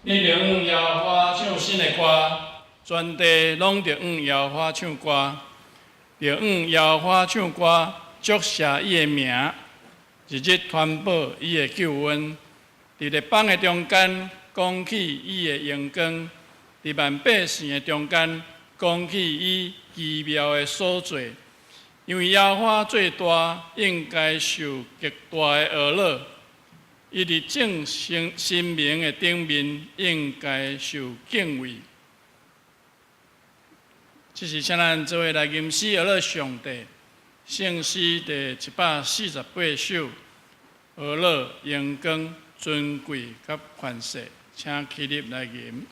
你著向耶和华唱新的歌，全地攏著向耶和华唱歌，著向耶和华唱歌，祝谢伊的名，日日传报伊的救恩。伫列邦的中间讲起伊的荣光，伫万百姓的中间讲起伊奇妙的所作。因为耶和华做大，应该受极大的呵咾。伊伫众神神明的顶面，应该受敬畏。这是请咱做伙来吟诗呵咾上帝，圣诗第148首，呵咾荣光、尊贵佮权势，请起立来吟。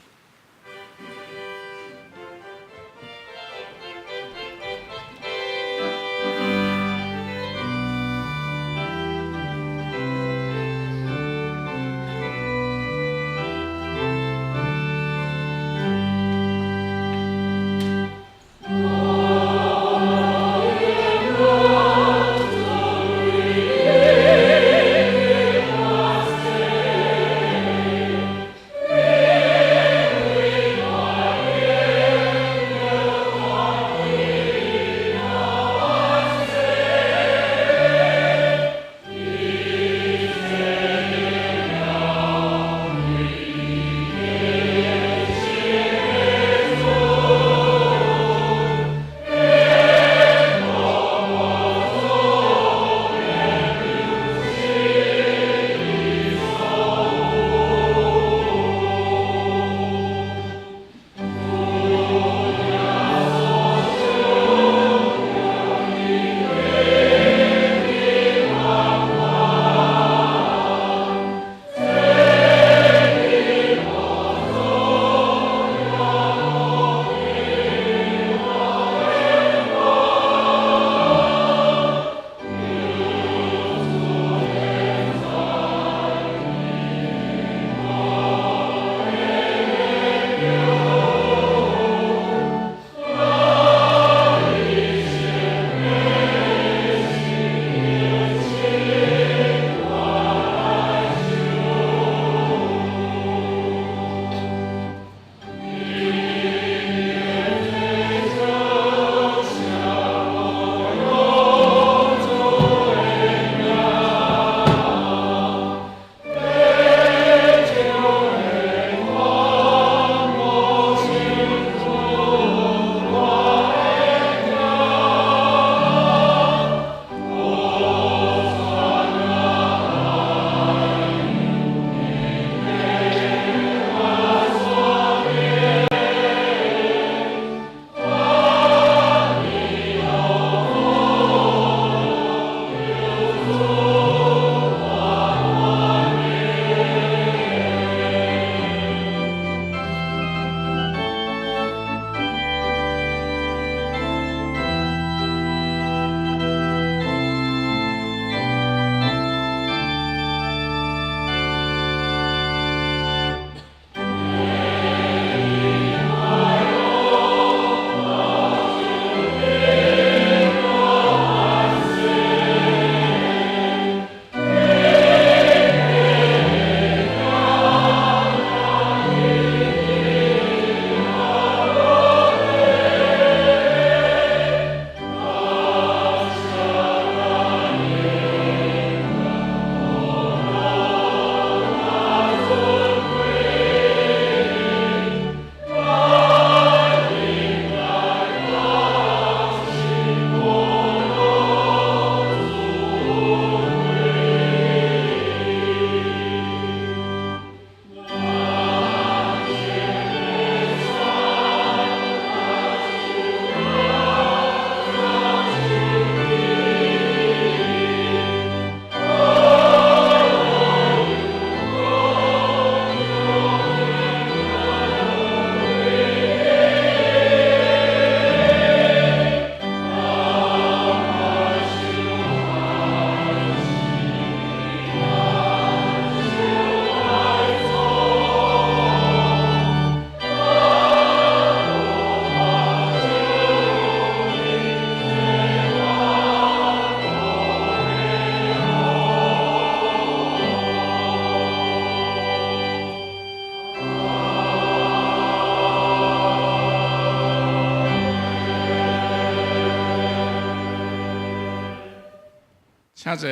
請坐。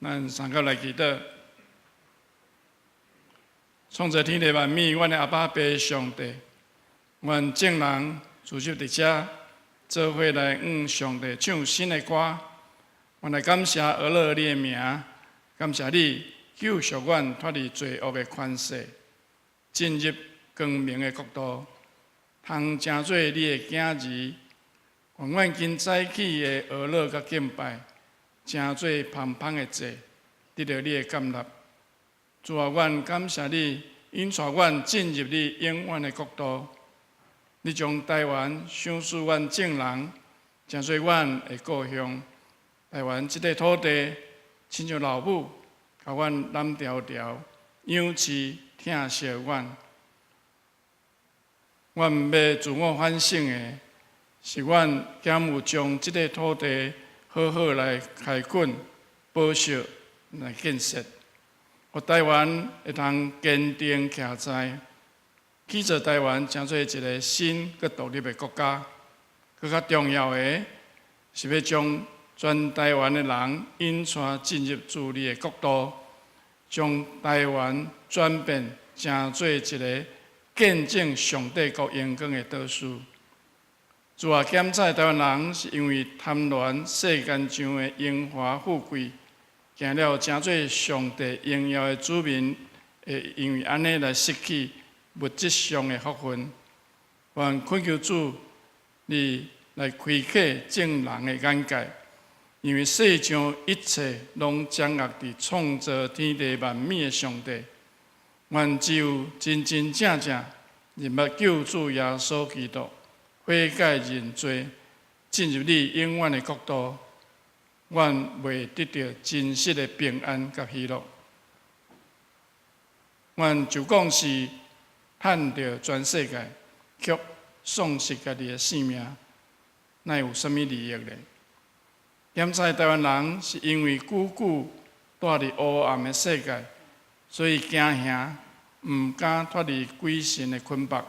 咱三個來祈禱。創造天地萬物，阮的阿爸父上帝，阮眾人聚集佇遮，做伙來向上帝唱新的歌。阮來感謝阿樂你的名，感謝你救贖阮脫離罪惡的權勢，進入光明的國度，通成做你的囝兒。願阮今早起的阿樂佮敬拜，成做芳芳的祭，得著你的甘納。主啊，阮感謝你，引帶阮進入你永遠的國度。你將台灣賞賜阮眾人，成做阮的故鄉。台灣這塊土地，親像老母，共阮攬牢牢，養飼疼惜阮。阮欲自我反省的，是阮敢有將這塊土地好好來開墾、保守、來建設，予台灣會通堅定徛在，去做台灣成做一个新閣獨立的國家。閣較重要的是欲將全台灣的人引帶進入主你的國度，將台灣轉變成做一个見證上帝國榮光的島嶼。主啊，檢採台灣人是因為貪戀世間上的榮華富貴，行了成做上帝榮耀的子民，會因為按呢來失去物質上的福分。願懇求主，你來開啟眾人的眼界，因為世上一切攏掌握佇創造天地萬物的上帝。願只有真真正正認捌救主耶穌基督，悔改認罪，進入你永遠的國度，阮會得著真實的平安佮喜樂。阮就講是趁著全世界，卻喪失家己的性命，那有啥物利益呢？現在台灣人是因為久久蹛佇黑暗的世界，所以驚嚇，毋敢脫離鬼神的捆縛。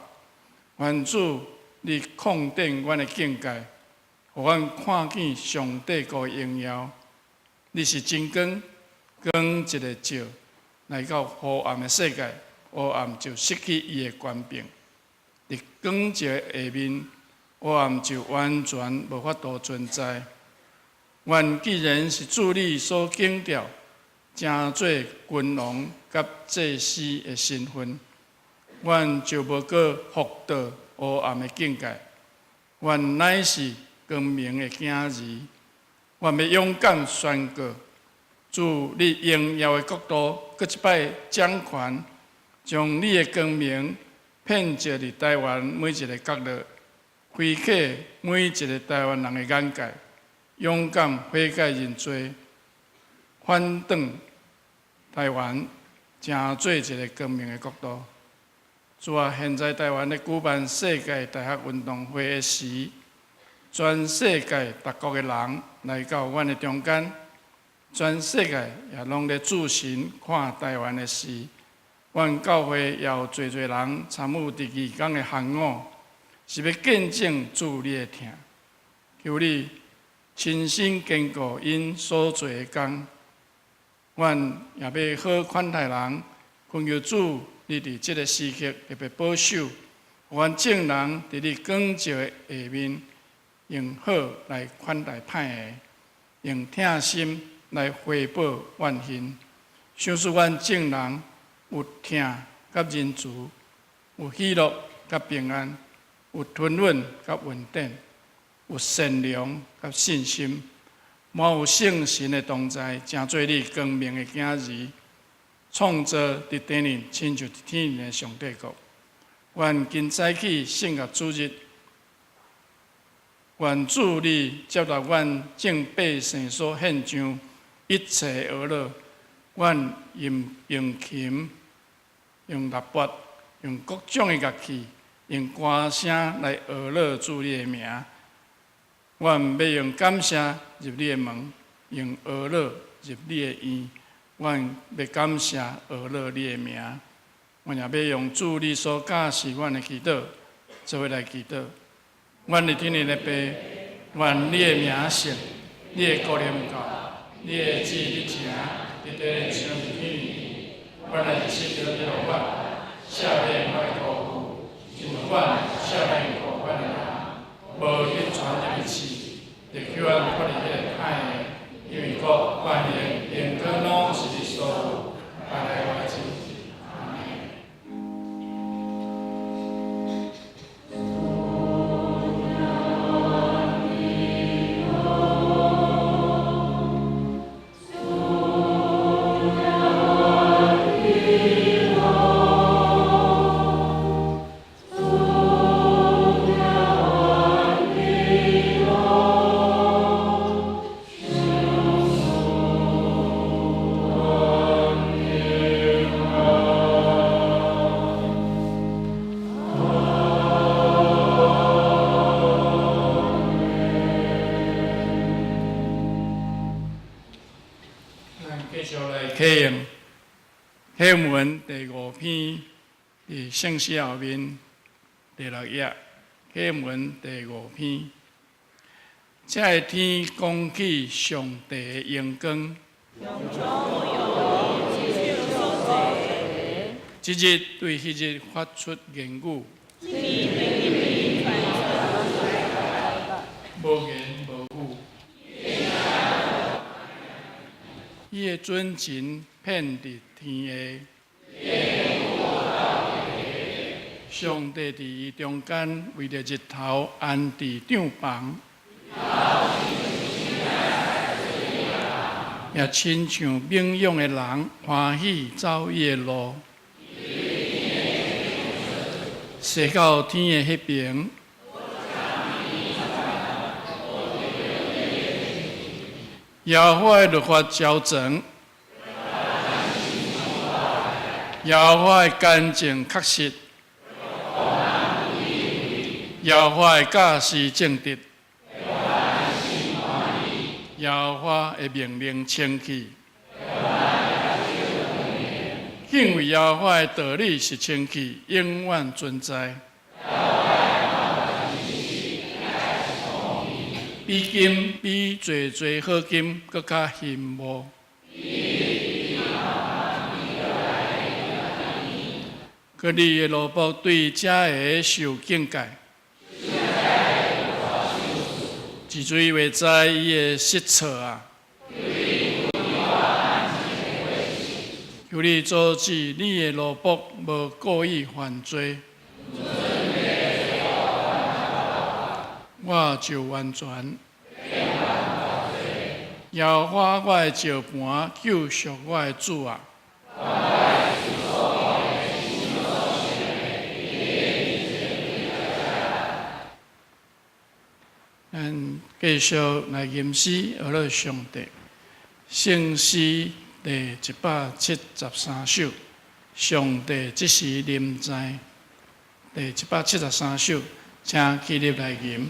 願主，你擴展阮的境界，予阮看見上帝國的榮耀。你是真光，光一个照，來到黑暗的世界，黑暗就失去伊的權柄。佇光照的下面，黑暗就完全無法度存在。願既然是主你所揀召，成做君王佮祭司的身份，阮就無閣復到黑暗的境界。阮乃是光明的囝兒，阮欲勇敢宣告，主你榮耀的國度，閣一擺掌權，將你的光明遍照佇台灣每一个角落，開啟每一个台灣人的眼界，勇敢悔改認罪，反轉台灣，成做一个光明的國度。主啊，現在台灣咧舉辦世界大學運動會的時，全世界各國的人來到阮的中間，全世界也攏咧注神看台灣的事。阮教會也有濟濟人參與佇義工的行伍，是欲見證主你的疼。求你親身堅固𪜶所做的工，阮也欲好款待人，懇求主你佇這个時刻特別保守，予阮眾人佇你光照的下面，用好來款待歹的，用疼心來回報怨恨。賞賜阮眾人有疼佮仁慈，有喜樂佮平安，有吞忍佮穩定，有善良佮信心，滿有聖神的同在，成做你光明的囝兒，創造佇地面親像佇天頂的上帝國。願今早起聖樂主日，願主你接納阮眾百姓所獻上一切哀樂，阮用琴、用喇叭、用各種的樂器、用歌聲來哀樂主你的名。阮欲用感謝入你的門，用哀樂入你的院。阮欲感謝哀樂你的名。阮也欲用主你所教示阮的祈禱，做伙來祈禱。阮佇天頂的父，願你的名聖，你的國臨到，你的旨意行，佇地親像佇天頂。阮的一日予阮，赦免阮的過負，親像阮赦免過阮的人，無去帶阮入試，著救阮脫離彼个歹的，因為國、權勢、榮光攏是你所有，百來活子。阿們。咱繼續來啟用啟文第五篇，佇聖詩後面第六頁，啟文第五篇。這个天講起上帝的榮光，這日對彼日發出言語，無言無語。伊的準繩遍佇天下，上帝佇伊中間為著日頭安置帳棚，也親像猛勇的人歡喜走伊的路，踅到天的彼爿。耶和華的律法齊全，耶和華的乾淨確實，耶和華的教示正直，耶和華的命令清氣。敬畏耶和華的道理是清氣，永遠存在。比金比濟濟好金閣較欣慕。閣你的奴僕對這个受警戒，一錐袂知伊的失錯啊！求你阻止你的奴僕無故意犯罪，我就完全。耶和華我的石磐，救贖我的主啊！咱繼續來吟詩，學樂上帝。聖詩第173首，上帝這時臨在。第173首，請起立來吟。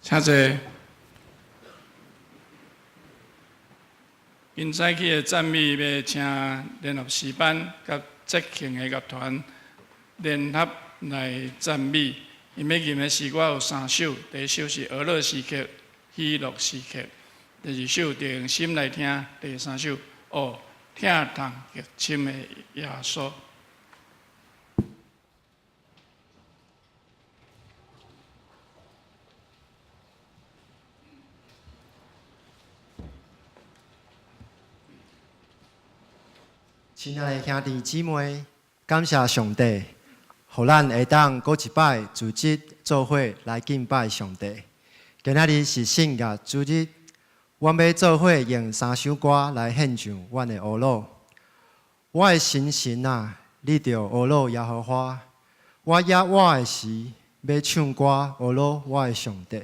請坐。今早起的讚美，欲請聯合詩班佮節慶的樂團聯合來讚美。𪜶欲吟的詩歌有三首，第一首是哀樂時刻、喜樂時刻；第二首著用心來聽；第三首哦，疼痛極深的耶穌。親愛的兄弟姊妹，感謝上帝，予咱會當閣一擺組織做伙來敬拜上帝。今仔日是聖樂主日，阮欲做伙用三首歌來獻上阮的呵咾。我的心神啊，你著呵咾耶和華。我夜倚的時，欲唱歌呵咾我的上帝，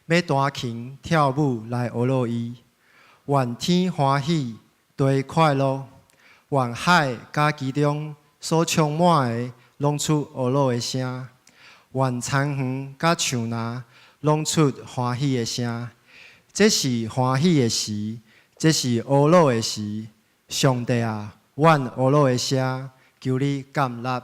欲彈琴跳舞來呵咾伊。願天歡喜，地快樂。願海佮其中所充滿的，攏出呵咾的聲；願田園佮樹林，攏出歡喜的聲。這是歡喜的時，這是呵咾的時。上帝啊，阮呵咾的聲，求你甘納。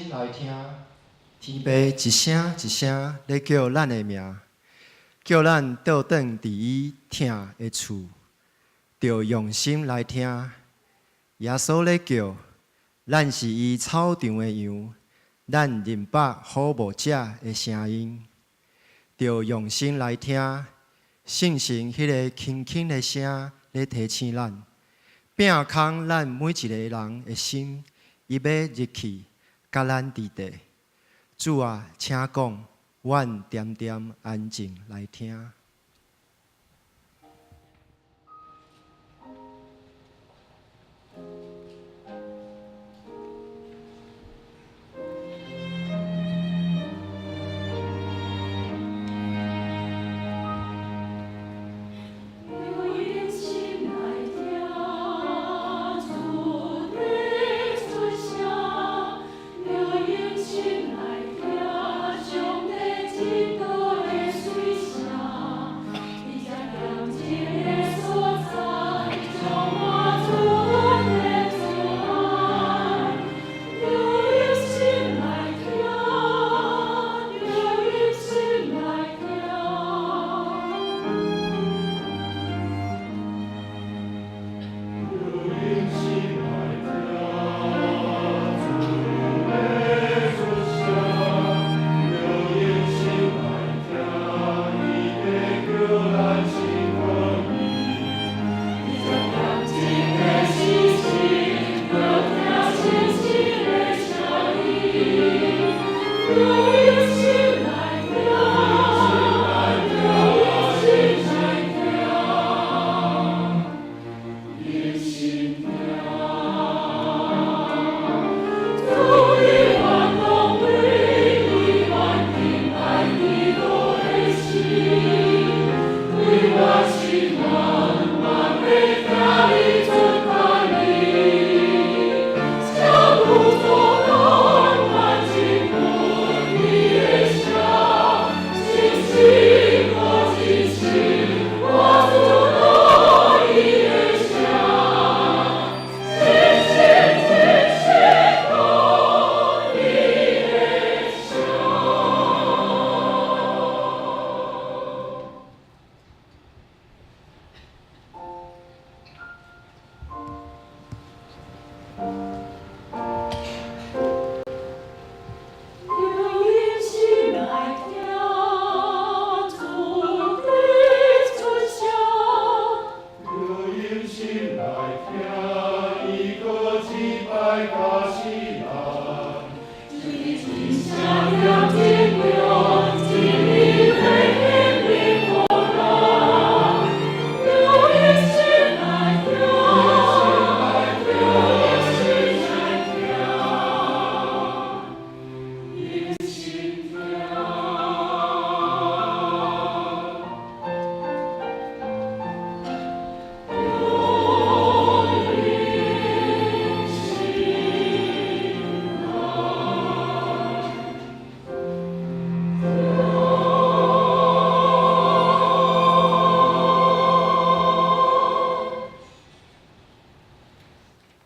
心來聽，天父一聲一聲咧叫咱的名，叫咱倒轉佇伊疼的厝，著用心來聽。耶穌咧叫，咱是伊草場的羊，咱認捌好牧者的聲音，著用心來聽，聖神彼個輕輕的聲咧提醒咱，摒空咱每一個人的心，伊欲入去，佮咱佇底。主啊，請講，阮恬恬安靜來聽。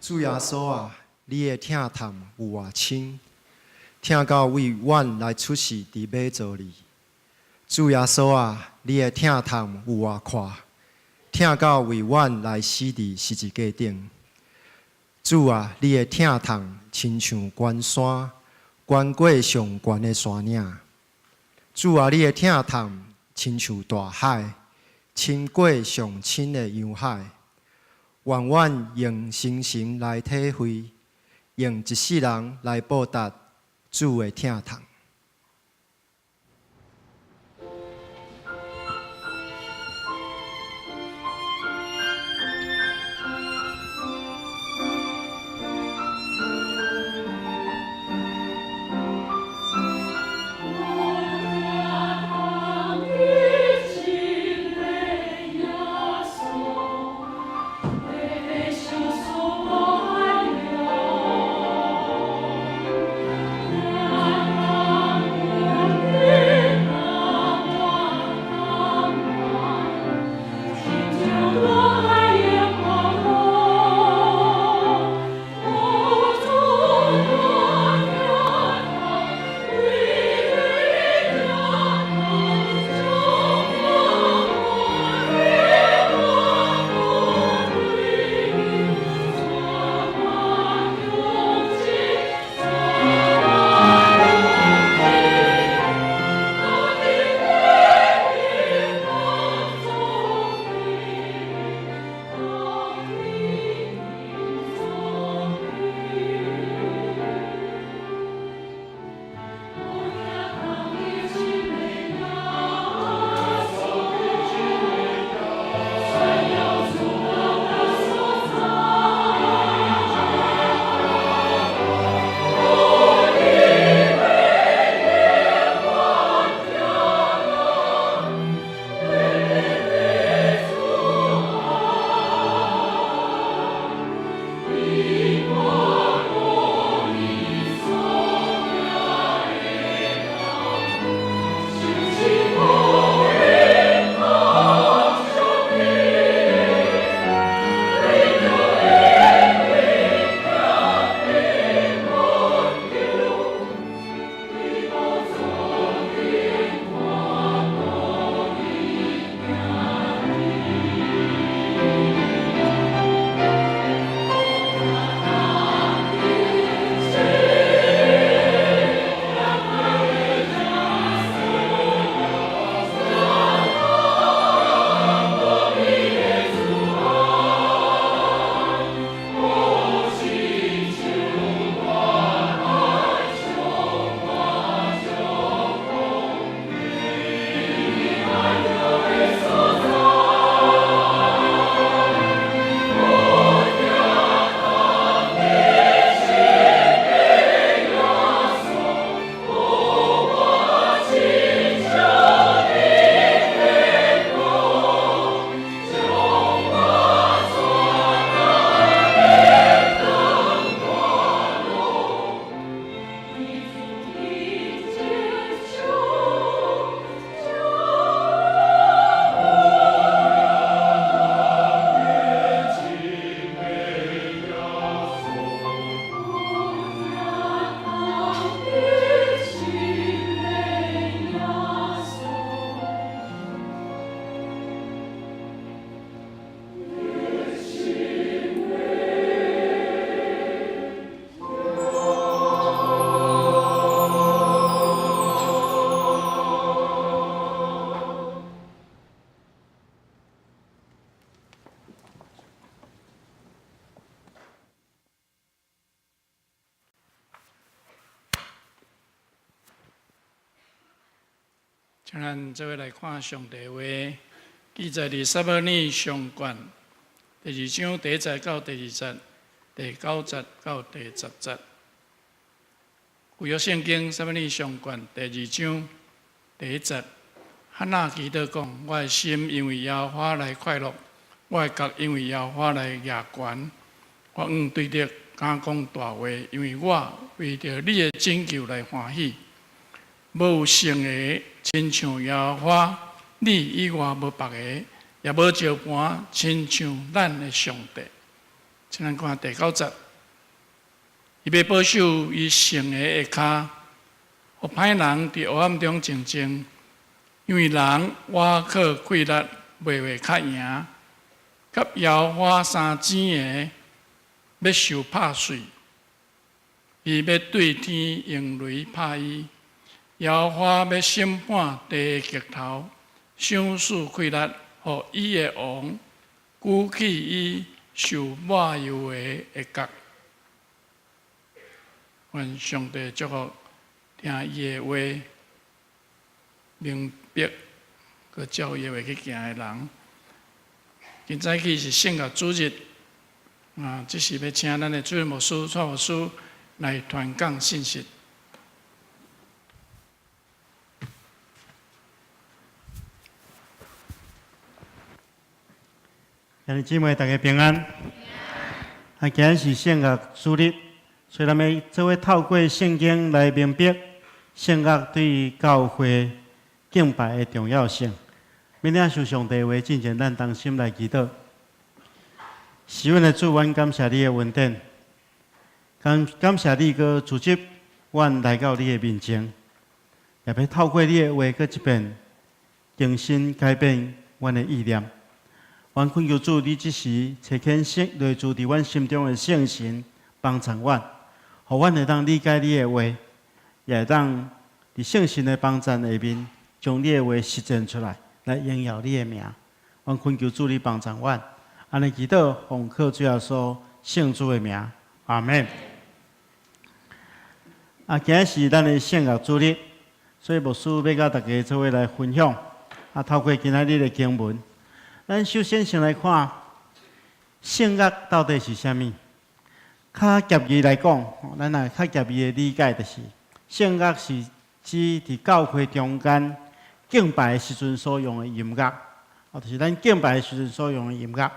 主耶穌啊，你的疼痛有偌深，疼到為阮來出世佇馬槽裡。主耶穌啊，你的疼痛有偌闊，疼到為阮來死佇十字架頂。主啊，你的疼痛親像懸山，懸過上懸的山嶺。主啊，你的疼痛親像大海，深過上深的洋海。願阮用誠心來體會，用一世人來報答主的疼痛。請咱做伙來看上帝話，記載佇撒母耳上卷第二章第一節到第二節，第九節到第十節。舊約聖經撒母耳上卷第二章第一節，哈拿祈禱講：我的心因為耶和華來快樂，我的角因為耶和華來舉懸。我向對著敢講大話，因為我為著你的拯救來歡喜。無有聖的，親像耶和華，你以外無別个，也無石磐，親像咱的上帝。請咱看第九節，伊欲保守伊聖的下跤，予歹人佇黑暗中靜靜，因為人倚靠氣力，袂會較贏。佮耶和華相爭的，欲受拍碎，伊欲對天用雷拍伊。耶和華欲審判地的極頭，賞賜氣力，予伊的王舉起伊受抹油的的角。願上帝祝福聽伊的話，明白閣照伊的話去行的人。今早起是聖樂主日，啊，這時欲請咱的主任牧師、蔡牧師來傳講信息。兄弟姊妹，大家平安。啊，今日是聖樂主日，所以咱欲做伙透過聖經來明白聖樂對於教會敬拜的重要性。欲領受上帝話進前，咱同心來祈禱。是阮的主，阮感謝你的恩典，感感謝你閣組織阮來到你的面前，也欲透過你的話，閣一遍更新改變阮的意念。阮懇求主，你這時差遣聖內住佇阮心中的聖神幫助阮，予阮會當理解你的話，也會當佇聖神的幫助下面，將你的話實踐出來，來榮耀你的名。阮懇求主，你幫助阮，按呢祈禱，奉靠主耶穌聖主的名，阿們。啊，今日是咱的聖樂主日，所以牧師欲佮大家做伙來分享。啊，透過今仔日的經文。咱首先先來看聖樂到底是啥物？較狹義來講，咱若較狹義的理解就是，聖樂是指佇教會中間敬拜的時陣所用的音樂，哦，就是咱敬拜的時陣所用的音樂。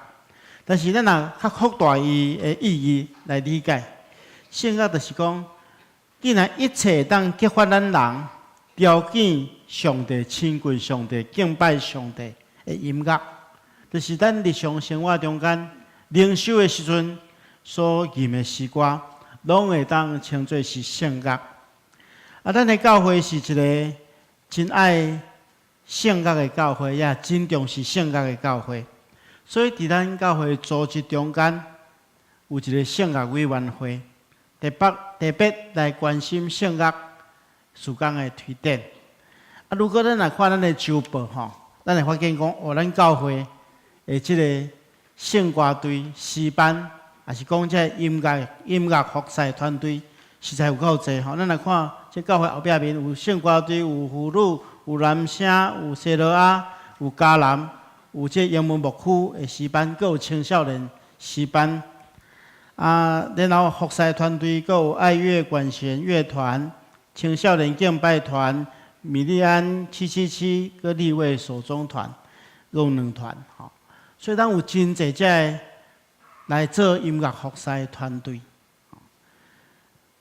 但是咱若較擴大伊的意義來理解，聖樂就是講，既然一切會當激發咱人朝見上帝、親近上帝、敬拜上帝的音樂。就是咱日常生活中間靈修的時陣所吟的詩歌，攏會當稱做是聖樂。啊，咱的教會是一个真愛聖樂的教會，也真重視聖樂的教會。所以，佇咱教會組織中間有一个聖樂委員會，特別特別來關心聖樂事工的推展。啊，如果咱若看咱的週報吼，咱會發現講，哦，咱教會的這个聖歌隊、詩班，抑是講這个音樂音樂服侍團隊，實在有夠濟吼。咱來看，這教會後壁面有聖歌隊，有婦女，有男聲，有西羅亞，有迦南，有這英文牧區的詩班，閣有青少年詩班。啊，然後服侍團隊，閣有愛樂管弦樂團、青少年敬拜團、米利安777，閣利未手中團，閣有兩團吼。所以咱有真濟這个來做音樂服侍團隊。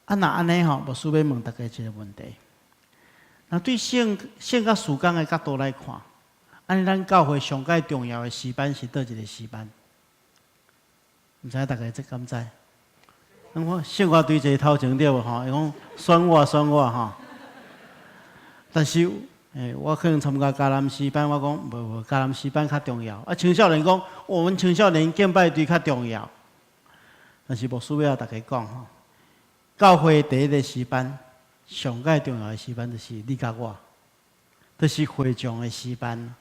啊，若按呢吼，牧師欲問大家一个問題。若對聖聖樂事工的角度來看，按呢咱教會上蓋重要的詩班是佗一个詩班？毋知大家這敢知？咱看聖歌隊坐頭前對無吼？伊講選我選我吼。但是，欸，我可能參加迦南詩班，我講無無，迦南詩班較重要。啊，青少年講，哦，阮青少年敬拜隊較重要。但是牧師欲共大家講吼，教會第一个詩班，上蓋重要的詩班就是你佮我，就是會眾的詩班。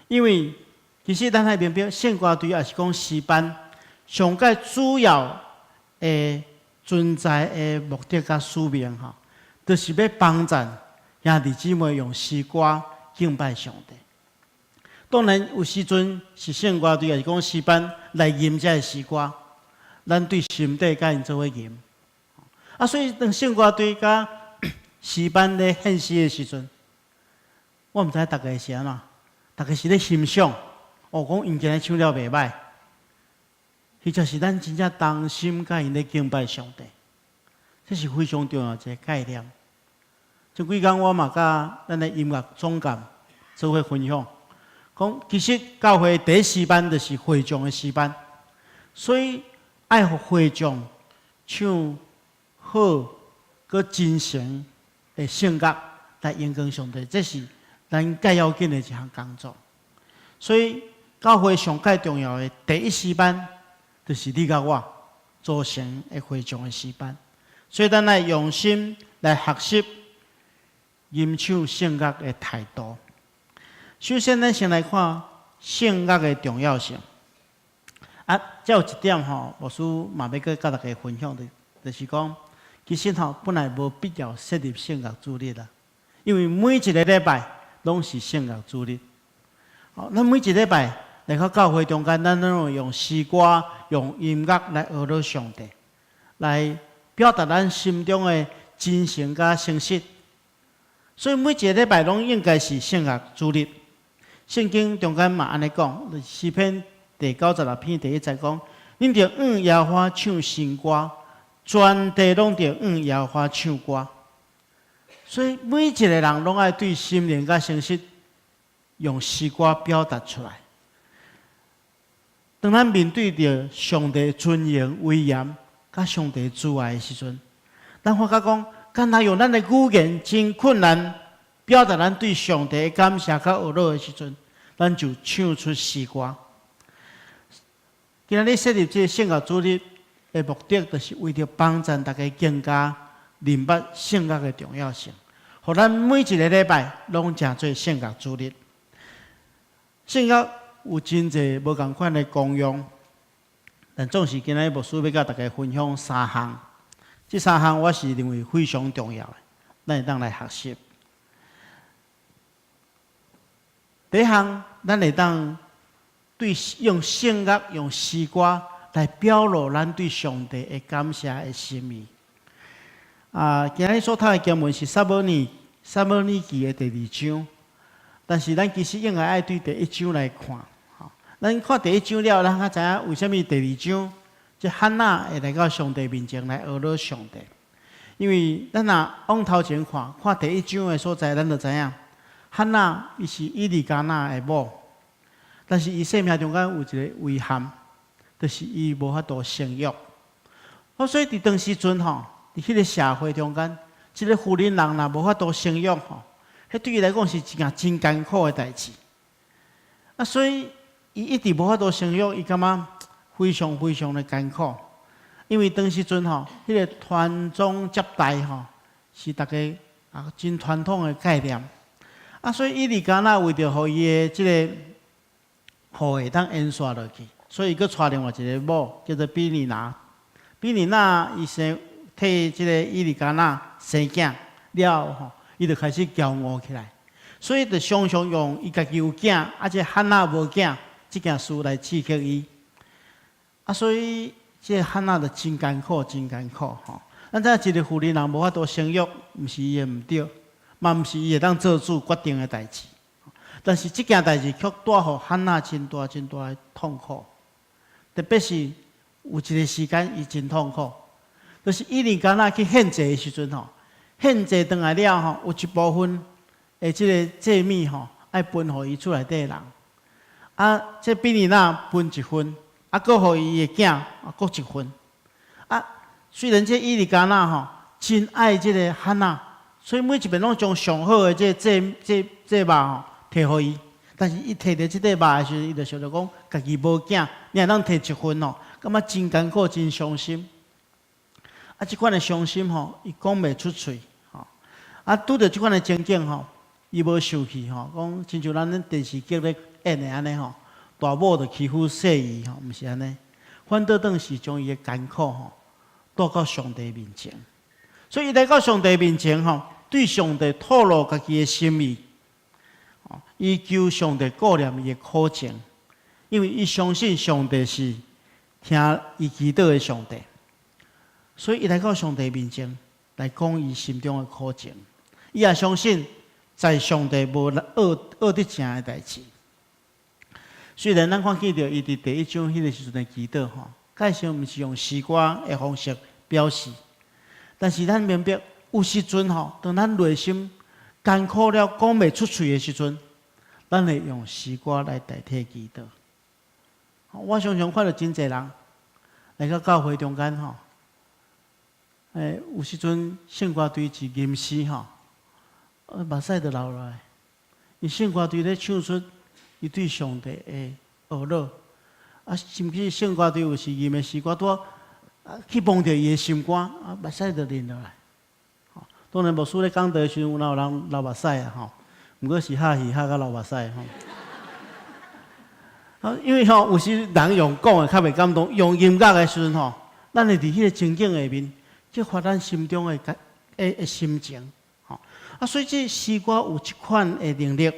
因為其實咱愛明白，聖歌隊抑是講詩班，上蓋主要的存在的目的佮使命吼，就是欲幫贊兄弟姊妹用詩歌敬拜上帝。當然有時陣是聖歌隊，抑是講詩班來吟這个詩歌，咱對心底佮𪜶做伙吟。啊，所以當聖歌隊佮詩班咧獻詩的時陣，我毋知逐家是按怎，逐家是咧欣賞，哦，講𪜶今日唱了袂䆀，或者是咱真正同心佮𪜶咧敬拜上帝，這是非常重要一个概念。這幾工我嘛佮咱的音樂總監做伙分享，講其實教會第一詩班就是會眾的詩班，所以愛予會眾唱好、閣真誠的聖樂來榮光上帝，這是咱蓋要緊的一項工作。所以教會上蓋重要的第一詩班，就是你佮我組成的會眾的詩班。所以咱愛用心來學習吟唱聖樂的態度。首先，咱先來看聖樂的重要性。啊，這有一點吼，牧師嘛欲閣佮大家分享的，就是講，其實吼本來無必要設立聖樂主日啦，因為每一个禮拜攏是聖樂主日。好，咱每一禮拜來到教會中間，咱攏會用詩歌、用音樂來呵咾上帝，來表達咱心中的真誠佮誠實。所以每一个禮拜攏應該是聖樂主日。聖經中間嘛按呢講，詩篇第96篇第一節講：恁著向耶和華唱新歌，全地攏著向耶和華唱歌。所以每一个人攏愛對心靈佮誠實用詩歌表達出來。當咱面對著上帝尊榮威嚴、佮上帝慈愛的時陣，咱發覺講，敢若用咱的語言真困難表達咱對上帝的感謝佮呵咾的時陣，咱就唱出詩歌。今仔日設立這个聖樂主日的目的，就是為著幫助大家更加明白聖樂的重要性，予咱每一个禮拜攏成做聖樂主日。聖樂有真濟無仝款的功用，但總是今仔日牧師欲佮大家分享三項。這三項我是認為非常重要的，咱會當來學習。第一項，咱會當對用聖樂、用詩歌來表露咱對上帝的感謝的心意。啊，今日所讀的經文是撒母耳記的第二章，但是咱其實應該愛對第一章來看。吼，咱看第一章了，咱較知影為啥物第二章這漢娜會來到上帝面前來呵咾上帝。因為咱若往頭前看，看第一章的所在，咱就知影漢娜伊是以利加拿的某，但是伊生命中間有一個遺憾，就是伊無法度生育。哦，所以佇當時陣吼，佇彼个社會中間，這个婦人人若無法度生育吼，彼對伊來講是一件真艱苦的代誌。啊，所以伊一直無法度生育，伊感覺非常非常的艱苦。因為當時陣吼，彼个傳宗接代吼，是大家啊真傳統的概念。啊，所以以利加拿為著予伊的這个後裔當延續落去，所以伊閣娶另外一个某，叫做比尼拿。比尼拿伊生替這个以利加拿生囝了後，伊就開始驕傲起來，所以就常常用伊家己有囝，啊，這漢娜無囝這件事來刺激伊。啊，所以這个漢娜就真艱苦，真艱苦吼。咱知影一個婦人人無法度生育，毋是伊的毋對，嘛毋是伊會當做主決定的代誌。但是這件代誌卻帶予漢娜真大真大的痛苦，特別是有一個時間伊真痛苦，就是以利加拿去獻祭的時陣吼，獻祭轉來了吼，有一部分的這个祭物吼，愛分予伊厝內底的人。啊，這比尼拿分一份，啊，閣予伊的囝啊，閣一份。啊，雖然這以利加拿吼真愛這个漢娜，所以每一遍攏將上好的這祭祭祭肉吼提予伊，但是伊提著這塊肉的時陣，伊就想著講，家己無囝，爾通提一份吼，感覺真艱苦，真傷心。啊，這款的傷心吼，伊講袂出喙吼。啊，拄著這款的情景吼，伊無受氣吼，講親像咱咧電視劇咧演的按呢吼，大某就欺負細姨吼，毋是按呢，反倒轉是將伊的艱苦吼帶到上帝面前。所以伊來到上帝面前吼，對上帝吐露家己的心意，伊求上帝顧念伊的苦情，因為伊相信上帝是聽伊祈禱的上帝，所以伊來到上帝面前來講伊心中的苦情。伊也相信在上帝無惡惡得正的代誌。雖然咱看見著伊佇第一章彼个時陣的祈禱吼，蓋上毋是用詩歌的方式表示，但是咱明白有時陣吼，當咱內心艱苦了講袂出喙的時陣，咱會用詩歌來代替祈禱。我常常看著真濟人來到教會中間吼，有時陣聖歌隊一吟詩吼，目屎就流落來。伊聖歌隊咧唱出伊對上帝的呵咾，啊，甚至聖歌隊有時吟的詩歌，拄啊去碰著伊的心肝，啊，目屎就淋落來。當然牧師咧講道的時陣，有哪有人流目屎啊？吼，毋過是拍戲拍甲流目屎吼。啊，因為吼有時人用講的較袂感動，用音樂的時陣吼，咱會佇彼個情景下面，激發咱心中的感的的心情，吼。啊，所以這詩歌有這款的能力，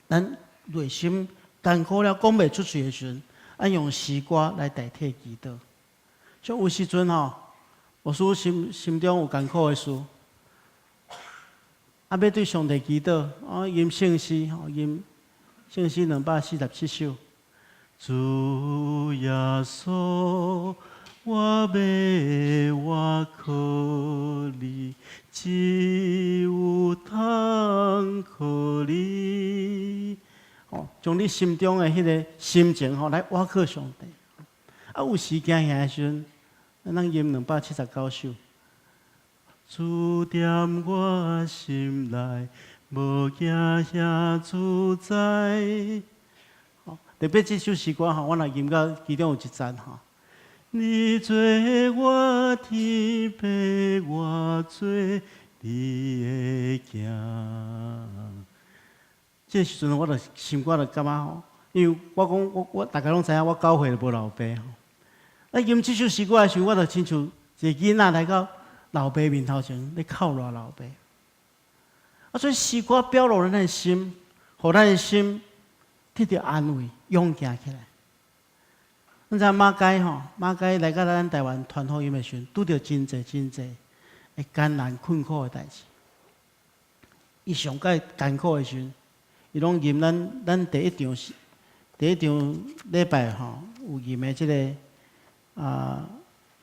咱內心艱苦了講袂出喙的時陣，咱用詩歌來代替祈禱。像有時陣吼，牧師心心中有艱苦的事，啊，欲對上帝祈禱，啊，吟聖詩，吼，吟聖詩247首。主耶穌，我欲倚靠你，只有通靠你。哦，將你心中的彼個心情吼來倚靠上帝。啊，有時驚嚇的時陣，咱吟279首。主踮我心內，無驚嚇自在。特別這首詩歌吼，我若吟到其中有一節吼。你做我天父，我做你的囝。這個時陣我就心肝就感覺吼，因為我講我我大家攏知影，我九歲就無老爸吼。啊，吟這首詩歌的時陣，我就親像一個囡仔來到老爸面頭前咧哭賴老爸。啊，所以詩歌表露咱的心，予咱的心得著安慰，勇健起來。咱知影馬偕吼，馬偕來到咱台灣傳福音的時陣，拄著真濟真濟的艱難困苦的代誌。伊上蓋艱苦的時陣，伊攏吟咱咱第一場是第一場禮拜吼，有吟的這个啊，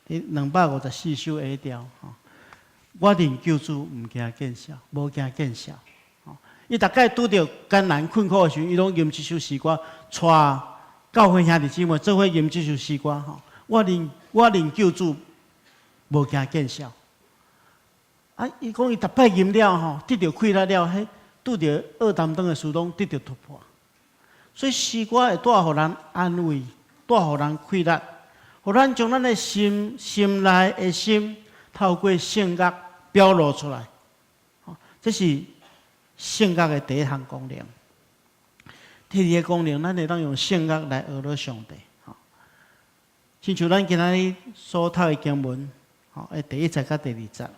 第254首 A 調吼。我認救主毋驚見笑，無驚見笑。伊逐擺拄著艱難困苦的時陣，伊攏吟這首詩歌，帶教會兄弟姊妹做伙吟這首詩歌吼。我認救主無驚見笑。啊，伊講伊逐擺吟了吼，得著氣力了，彼拄著惡擔當的事攏得著突破。所以詩歌會帶予人安慰，帶予人氣力，予咱將咱的心心內的心透過聖樂表露出來。這是聖樂的第一項功能。第二个功能，咱會當用聖樂來呵咾上帝。親像咱今仔日所讀的經文，第一節佮第二節。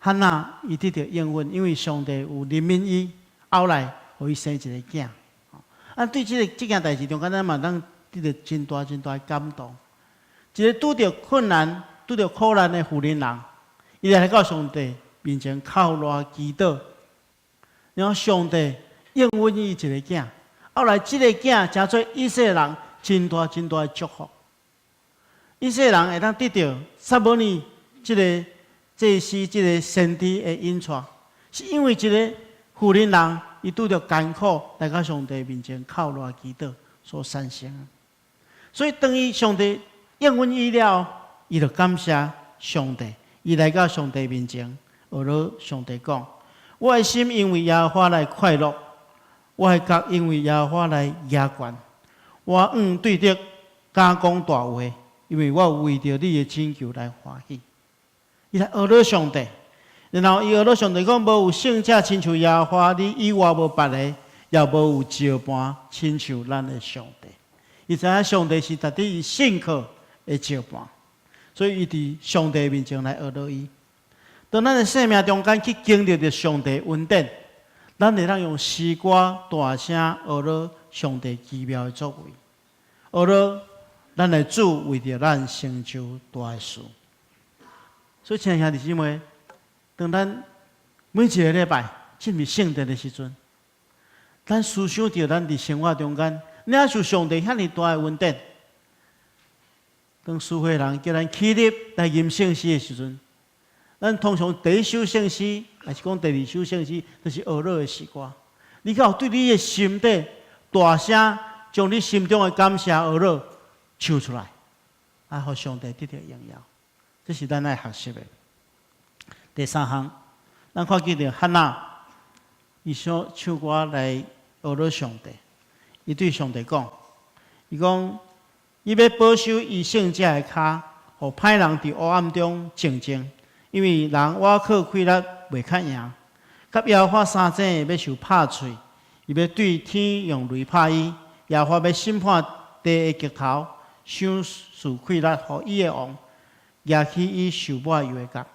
漢娜伊得著應允，因為上帝有憐憫伊，後來予伊生一個囝。啊，對這个這件代誌中間，咱嘛當得著真大真大的感動。一个拄著困難、拄著苦難的婦人人，伊來到上帝面前哭賴祈禱，然後上帝應允伊一个囝。後來這个囝成做以色列人真大真大的祝福。以色列人會當得著撒母耳這个祭司、這个先知的引帶，是因為一个婦人人伊拄著艱苦來到上帝面前哭賴祈禱所產生的。所以當伊上帝應允伊了，伊就感謝上帝，伊來到上帝面前，呵咾上帝講：我的心因為耶和華來快樂，我的角因為耶和華來舉懸，我向對得敢講大話，因為我為著你的拯救來歡喜。伊來呵咾上帝，然後伊呵咾上帝講：無有聖者親像耶和華，你以外無別个，也無有石磐親像咱的上帝。伊知影上帝是值得伊信靠的石磐，所以伊佇上帝面前來呵咾伊。當咱的生命中間去經歷著上帝恩典，咱會當用詩歌大聲呵咾上帝奇妙的作為，呵咾咱的主為著咱成就大的事。所以，親愛兄弟姊妹，當咱每一个禮拜進入聖殿的時陣，咱思想著咱佇生活中間領受上帝遐爾大的恩典。當司會人叫咱起立來吟聖詩的時陣，咱通常第一首聖詩，抑是講第二首聖詩，就是呵咾的詩歌。你敢有對你的心底大聲將你心中的感謝呵咾唱出來，啊，予上帝得著榮耀。這是咱愛學習的。第三項，咱看見著漢娜，伊想唱歌來呵咾上帝。伊對上帝講，伊講，伊欲保守伊聖者的跤，予歹人佇黑暗中靜靜，因為人倚靠氣力袂較贏。佮耶和華相爭的欲受拍碎，伊欲對天用雷拍伊。耶和華欲審判地的極頭，賞賜氣力予伊的王，舉起伊受抹油的角。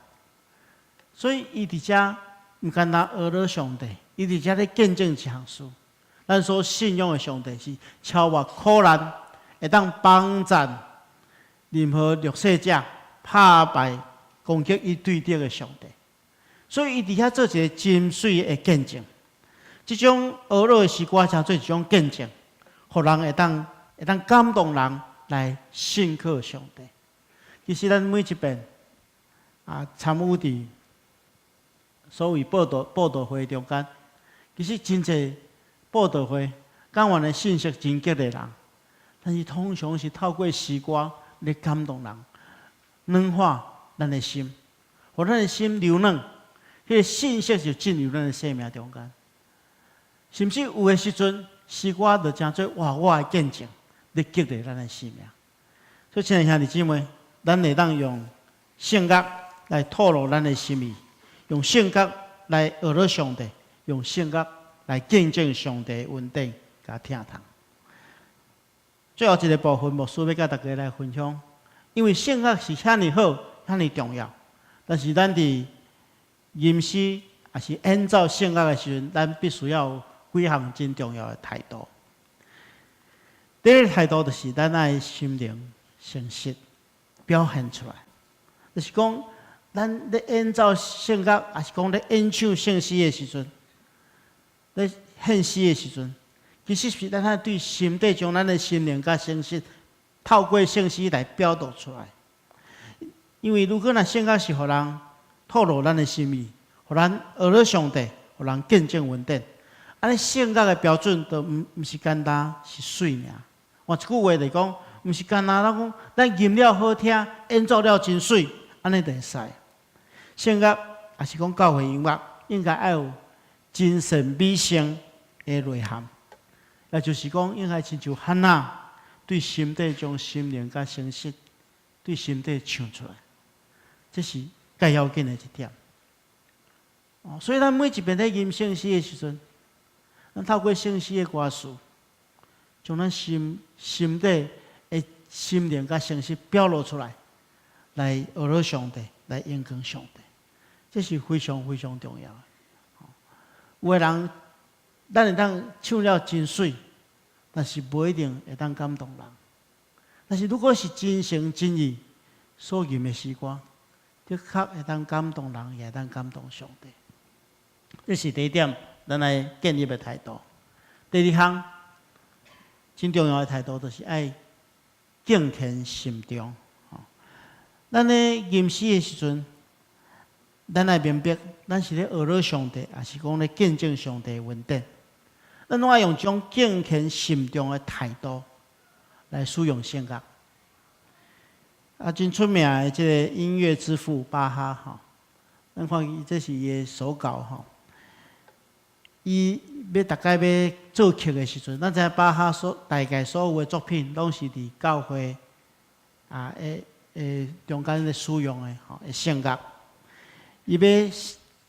所以伊佇遮毋干焦呵咾上帝，伊佇遮咧見證一項事。咱所信仰的上帝是超越苦難，會當幫贊任何弱勢者拍敗攻擊伊對敵的上帝。所以伊佇遐做一个真媠的見證。這種呵咾的詩歌，成做一種見證，予人會當感動人來信靠上帝。其實咱每一遍啊參與佇所謂佈道會中間，其實真濟佈道會講完的信息真激勵人，但是通常是透過詩歌來感動人，軟化咱的心，予咱的心柔軟，彼个信息就進入咱的生命中間。甚至有的時陣，詩歌就成做活活的見證，來激勵咱的生命。所以，親愛兄弟姊妹，咱會當用聖樂來吐露咱的心意，用聖樂來呵咾上帝，用聖樂來見證上帝的恩典佮疼痛。最後一个部分，牧師欲佮大家來分享，因為聖樂是遐爾好、遐爾重要，但是咱佇吟詩抑是演奏聖樂的時陣，咱必須要有幾項真重要的態度。第一个態度就是咱愛心靈誠實表現出來，就是講咱咧演奏聖樂，抑是講咧演唱聖詩的時陣，咧獻詩的時陣，其實是咱愛對心底將咱的心靈佮誠實，透過聖詩來表達出來。因為如果若聖樂是予人透露咱的心意，予咱呵咾上帝，予人見證恩典，按呢聖樂的標準就毋是干焦是媠爾。換一句話來講，毋是干焦咱講咱吟了好聽，演奏了真媠，按呢就會使。聖樂抑是講教會音樂，應該愛有真善美性的內涵，也就是講，應該親像漢娜對心底將心靈佮誠實對心底唱出來，這是較要緊的一點。所以咱每一遍咧吟聖詩的時陣，咱透過聖詩的歌詞，將咱心底的心靈佮誠實表露出來，來呵咾上帝，來榮光上帝，這是非常非常重要的。有的人，咱會當唱了真媠，但是無一定會當感動人。但是如果是真誠真意所吟的詩歌，的確會當感動人，也會當感動上帝。這是第一點，咱來建立的態度。第二項，真重要的態度，就是愛敬虔慎重。咱咧吟詩的時陣，咱愛明白，咱是咧呵咾上帝，抑是講咧見證上帝的恩典。咱攏愛用這種敬虔慎重的態度來使用聖樂。啊，真出名的這個音樂之父巴哈吼，咱看伊這是伊的手稿吼。伊欲逐擺欲作曲的時陣，咱知影巴哈所大概所有的作品，攏是佇教會啊，會中間咧使用的吼，聖樂。伊欲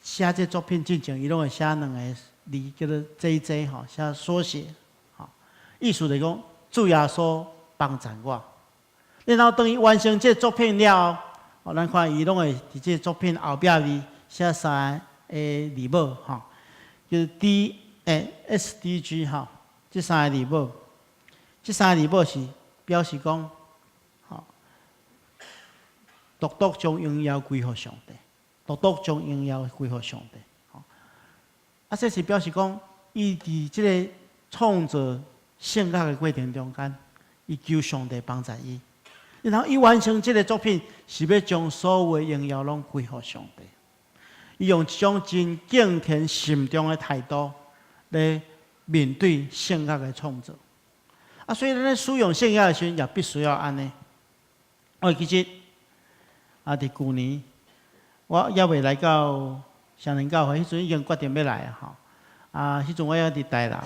寫這作品進前，伊攏會寫兩个字，叫做 J.J. 吼，寫縮寫吼，意思就是講主耶穌幫贊我。然後當伊完成這作品了後，咱看伊攏會佇這作品後壁字寫三个字母吼，就是 D SDG 吼，這三個字母，這三個字母是表示講，吼，獨獨將榮耀歸予上帝，獨獨將榮耀歸予上帝，吼。啊，這是表示講，伊佇這个創造聖樂的過程中間，伊求上帝幫助伊，然後伊完成這个作品，是欲將所有的榮耀攏歸予上帝。伊用一種真敬虔慎重的態度來面對聖樂的創作。啊，所以咱咧使用聖樂的時陣，也必須要按呢。我記得啊，佇舊年我猶未來到雙連教會，彼陣已經決定欲來啊吼。啊，彼陣我猶佇台南。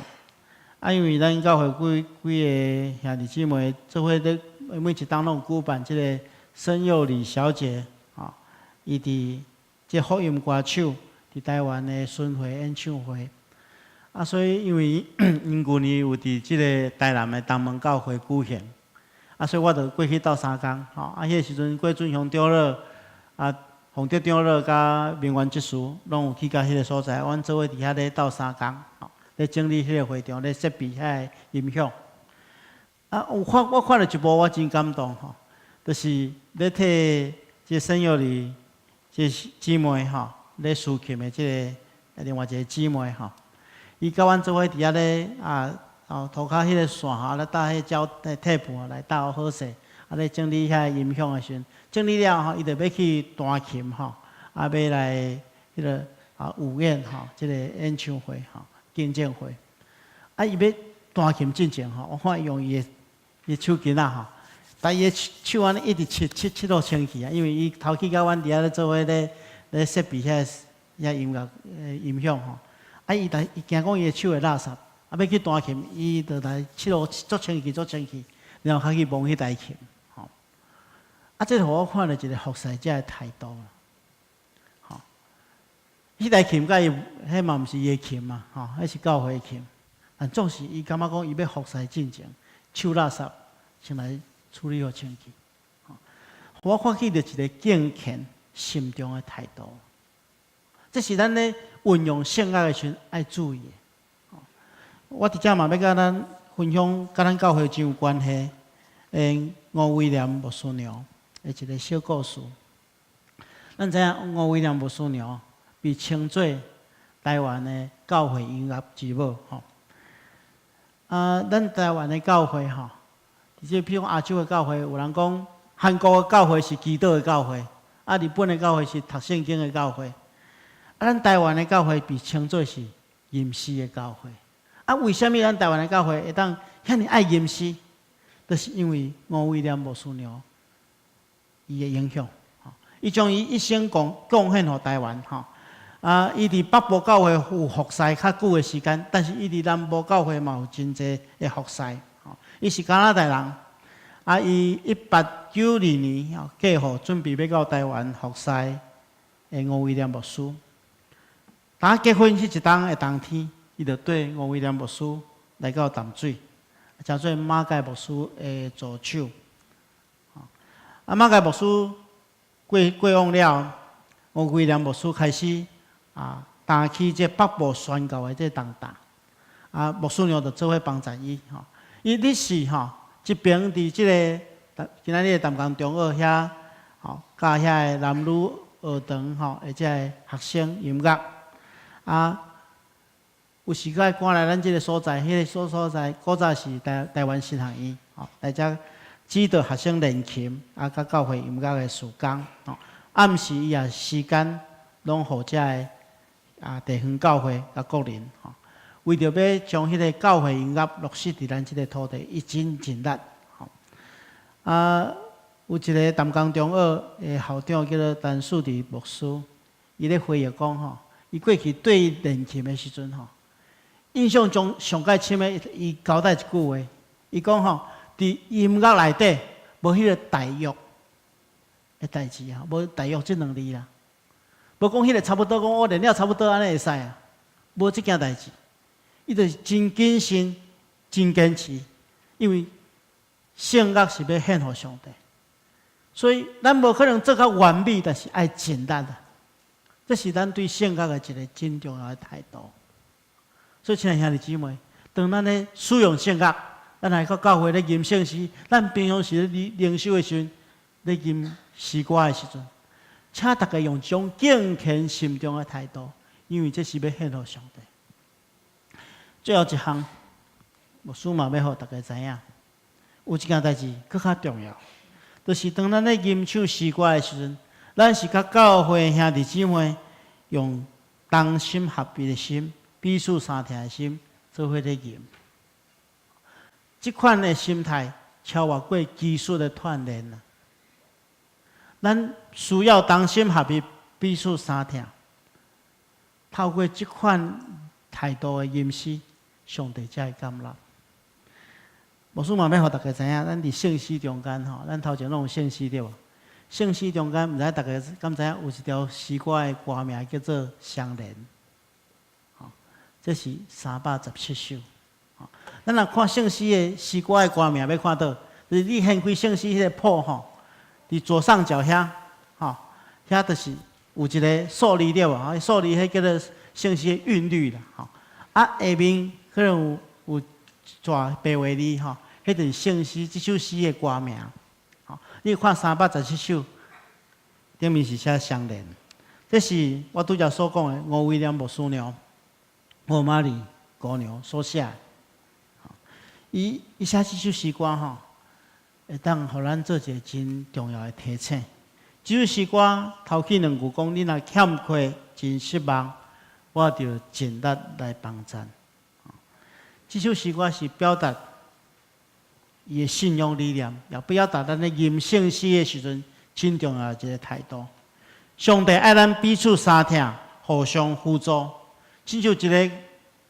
啊，因為咱教會幾幾个兄弟姊妹做伙咧，每一冬攏有舉辦這个申幼禮小姐，吼，伊佇這福音歌手佇台灣的巡迴演唱會。啊，所以因為𪜶舊年有佇這个台南的東門教會舉行，啊，所以我就過去鬥相共，吼。啊，彼个時陣郭俊雄長老，啊，洪德長老佮明源執事攏有去到彼个所在，阮做伙佇遐咧鬥相共，吼，咧整理彼个會場，咧設備遐個音響。啊，有看我看著一幕，我真感動吼，就是咧替這申幼禮這姊妹吼，咧司琴的這个另外一个姊妹吼，伊佮阮做伙佇遐咧啊，哦，塗跤彼个線吼，咧搭彼膠貼布來搭好勢，啊咧整理遐音響的時陣，整理了後，伊就欲去彈琴吼，啊，欲來彼个啊舞宴吼，這个演唱會吼，見證會。啊，伊欲彈琴進前吼，我看伊用伊的伊手巾仔吼，但伊的手按呢一直拭拭拭到清氣啊，因為伊頭去佮阮佇遐咧做伙咧咧設備遐遐音樂音響吼。啊，伊但伊驚講伊的手會垃圾，啊，欲去彈琴，伊就來拭予足清氣足清氣，然後才去摸彼台琴，吼。啊，這予我看著一个服侍者的態度啦，吼。彼台琴佮伊，彼嘛毋是伊的琴嘛，吼，彼是教會的琴。但總是伊感覺講，伊欲服侍進前，手垃圾先來處理好清氣。吼，我看見著一个敬虔慎重的態度。這是咱咧運用聖樂的時陣愛注意的。我佇遮嘛欲佮咱分享，佮咱教會真有關係。吳威廉牧師娘的一个小故事。咱知影吳威廉牧師娘被稱做台灣的教會音樂之母吼。啊，咱台灣的教會吼，這比如講亞洲的教會，有人講韓國的教會是祈禱的教會，啊，日本的教會是讀聖經的教會。啊，咱台灣的教會被稱做是吟詩的教會。啊，為啥物咱台灣的教會會當遐爾愛吟詩？就是因為吳威廉牧師娘伊的影響。伊將伊一生貢貢獻予台灣。吼，啊，伊佇北部教會有服侍較久的時間，但是伊佇南部教會嘛有真濟的服侍。吼，伊是加拿大人。啊，伊1892年吼嫁予準備欲到台灣服侍的吳威廉牧師。當結婚彼一冬的冬天，伊就綴吳威廉牧師來到淡水，成做馬偕牧師的助手。啊，馬偕牧師過過往了，吳威廉牧師開始啊擔起這北部宣教的這重擔。啊，牧師娘就做伙幫助伊。吼，伊日時吼，一邊佇這个今仔日的淡江中學遐，吼教遐个男女學堂吼，的這个學生音樂。啊，有時閣愛趕來咱這个所在，彼个所所在古早是台台灣神學院，吼，來遮指導學生練琴，啊，佮教會音樂的事工，吼。暗時伊也時間攏予遮个啊地方教會佮國人，吼，為著欲將彼个教會音樂落實佇咱這个土地，伊真盡力，吼。啊，有一个淡江中學的校長叫做陳樹治牧師，伊咧回憶講吼。伊過去綴伊練琴的時陣吼，印象中上蓋深的，伊交代一句話，伊講吼，佇音樂內底無彼个大約的代誌啊，無大約這兩字啦，無講彼个差不多，講我練了差不多按呢會使啊，無這件代誌，伊就是真謹慎、真堅持，因為聖樂是欲獻予上帝，所以咱無可能做較完美，但是愛盡力啊。這是咱對聖樂的一个真重要的態度。所以，親愛兄弟姊妹，當咱咧使用聖樂，咱來到教會咧吟聖詩，咱平常時咧靈修的時陣，咧吟詩歌的時陣，請大家用這種敬虔心中的態度，因為這是欲獻予上帝。最後一項，牧師嘛欲予大家知影，有一件代誌閣較重要，就是當咱咧吟唱詩歌的時陣，咱是佮教會兄弟姊妹用同心合意的心，彼此相疼的心，做伙咧吟。這款的心態超越過技術的鍛鍊啊！咱需要同心合意，彼此相疼。透過這款態度的吟詩，上帝才會感納。牧師嘛欲予大家知影，咱佇聖詩中間吼，咱頭前攏有聖詩對無？聖詩中間，毋知大家敢知影有一條詩歌的歌名叫做《相連》，吼，這是317首。咱若看聖詩的詩歌的歌名，欲看佗，就是你掀開聖詩彼个譜吼，佇左上角遐，吼，遐就是有一个數字對無？數字彼叫做聖詩的韻律啦，吼。啊，下面可能有有逝白話字吼，彼就是聖詩這首詩的歌名。吼，你看317首，頂面是寫相連。這是我拄才所講的吳威廉牧師娘、吳瑪麗姑娘所寫的。伊伊寫這首詩歌吼，會當予咱做一个真重要的提醒。這首詩歌頭起兩句講：你若欠缺真失望，我著盡力來幫贊。這首詩歌是表達伊的信仰理念，也表達咱咧吟聖詩的時陣真重要的一个態度。上帝愛咱彼此相疼，互相輔助，親像一个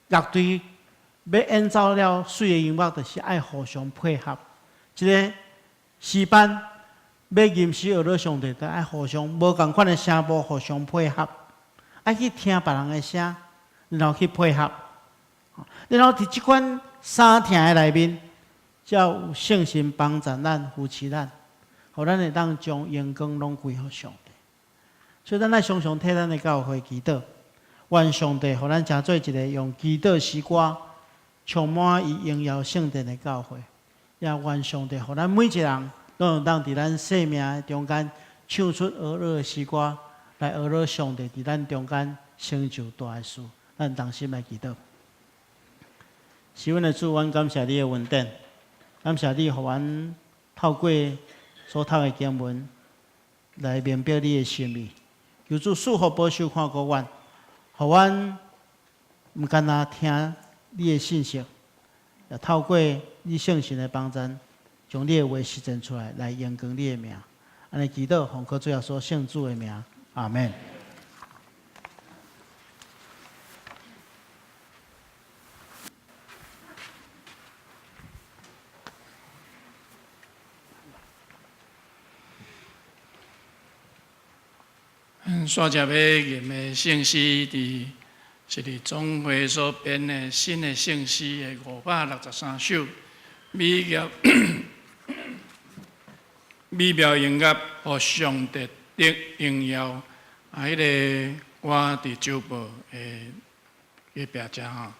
樂隊欲演奏了媠的音樂，就是愛互相配合。一个詩班欲吟詩學樂上帝，就愛互相無仝款的聲部互相配合，愛去聽別人的聲，然後去配合。然後佇這款相疼的內面，才有聖神幫助咱、扶持咱，予咱會當將榮光攏歸予上帝。所以，咱愛常常替咱的教會祈禱，願上帝予咱成做一个用祈禱詩歌充滿伊榮耀聖殿的教會，也願上帝予咱每一个人攏會當佇咱生命的中間唱出呵咾的詩歌，來呵咾上帝佇咱中間成就大的事。咱同心來祈禱。是阮的主，阮感謝你的恩典，感謝你予阮透過所讀的經文來明白你的心意。求主賜福保守看顧阮，予阮毋干焦聽你的信息，也透過你聖神的幫助，將你的話實踐出來，來榮光你的名。按呢祈禱，奉靠主耶穌聖子的名，阿門。煞只欲吟的聖詩，佇是佇總會所編的新的聖詩的563首，美妙美妙音樂，予上帝得榮耀。啊，彼个歌佇周報的隔壁遮吼。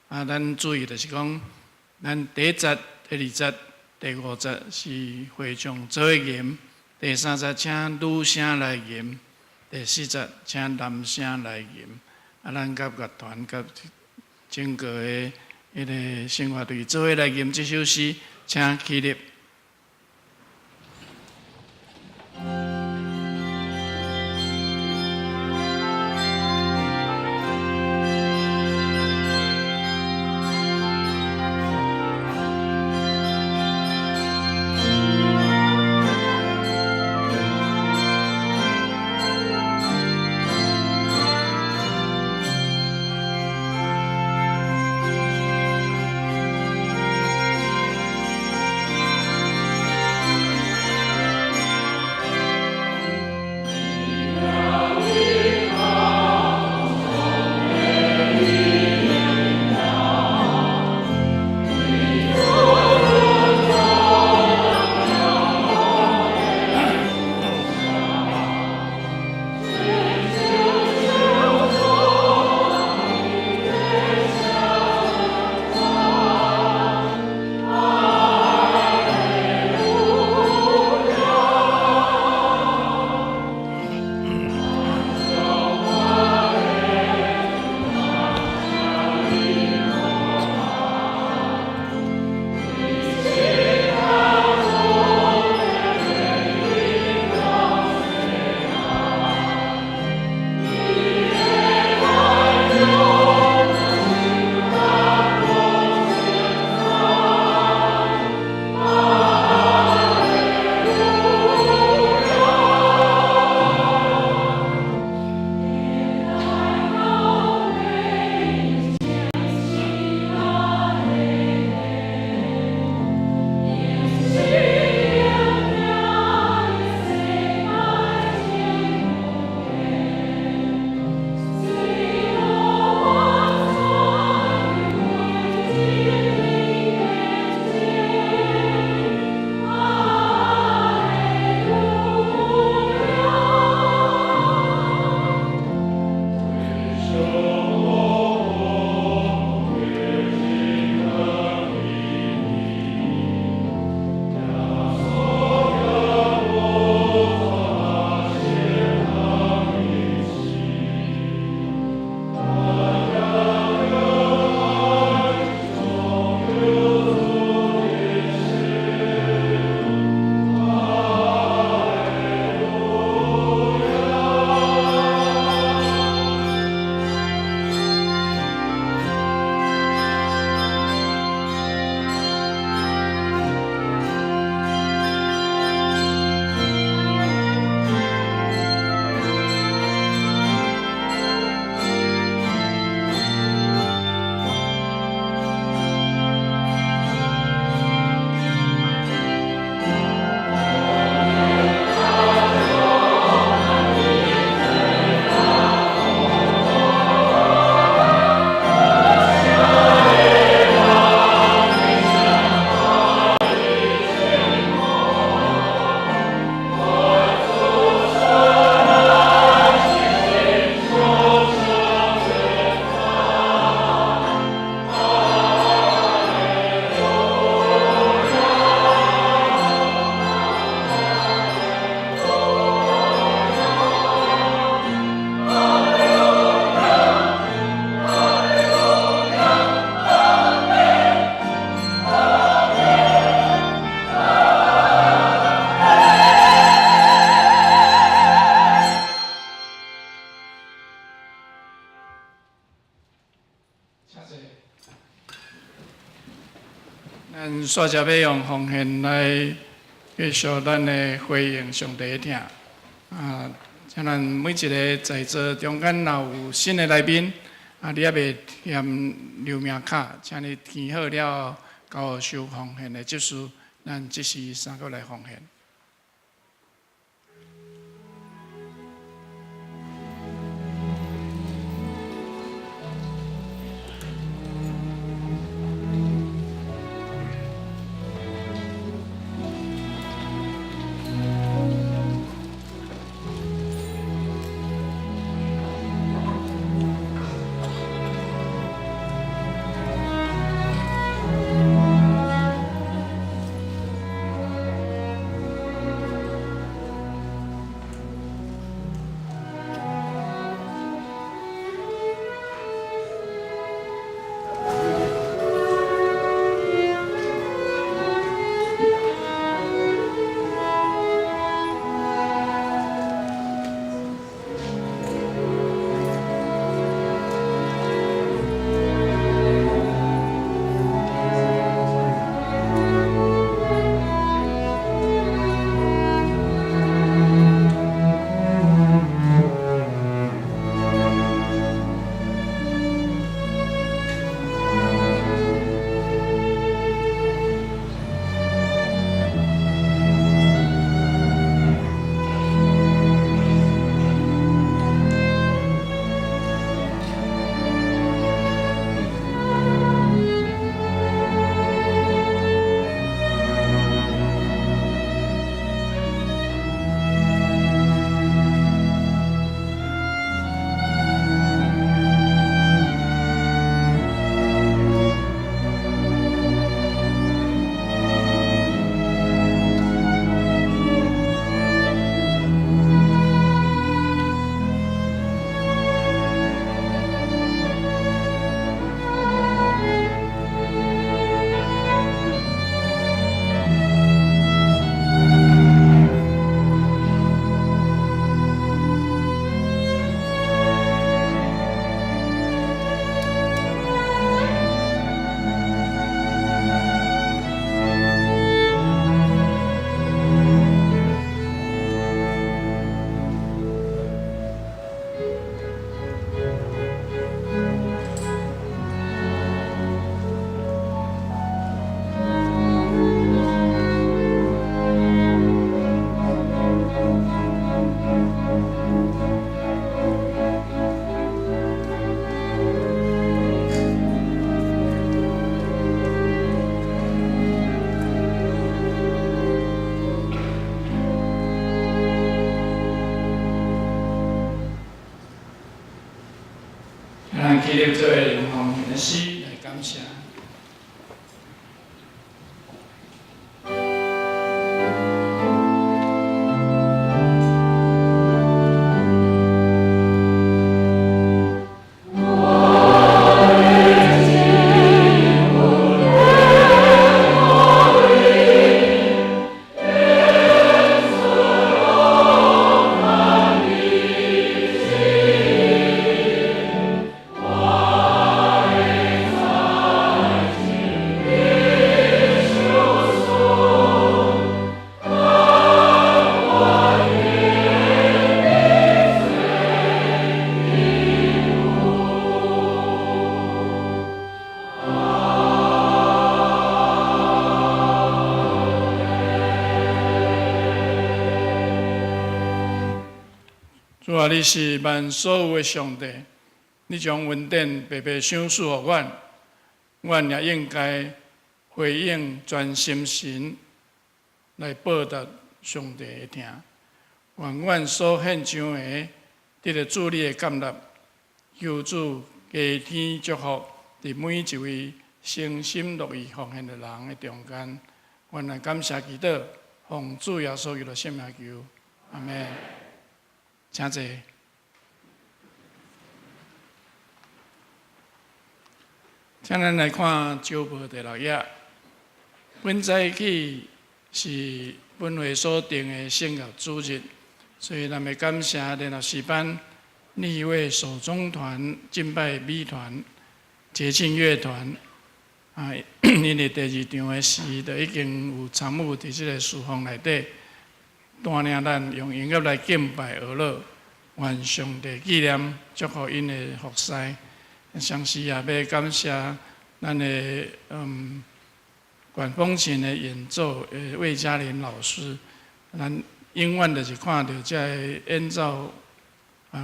啊，咱注意就是講，咱第一節、第二節、第五節是會眾做伙吟，第三節請女聲來吟。第四節請男聲來吟，啊，咱佮樂團佮整個的彼个生活隊做伙來吟這首詩，請起立。請坐。咱煞只欲用奉獻來繼續咱的回應上帝的疼。啊，請咱每一个在座中間若有新的來賓，啊，你猶未填留名卡，請你填好了後，交予收奉獻的執事，咱這時三個來奉獻。咱起立做奉獻的詩來感謝。主啊，你是萬所有的上帝，你將恩典白白賞賜予阮，阮也應該回應全心神來報答上帝的疼。願阮所獻上的得著主你的接納，求主加添祝福佇每一位誠心樂意奉獻的人的中間。阮來感謝祈禱，奉主耶穌基督聖名求，阿們。請坐。請咱來看周報第六頁。本早起是本會所定的聖樂主日，所以咱欲感謝聯合詩班、立位手中團、敬拜美團，節慶樂團啊，𪜶佇第二場的時，就已經有參與佇這个事奉內底，帶領咱用音樂來敬拜阿樂，願上帝紀念祝福𪜶的服侍。同時也欲感謝咱的管風琴的演奏的魏嘉玲老師，咱永遠就是看著這个演奏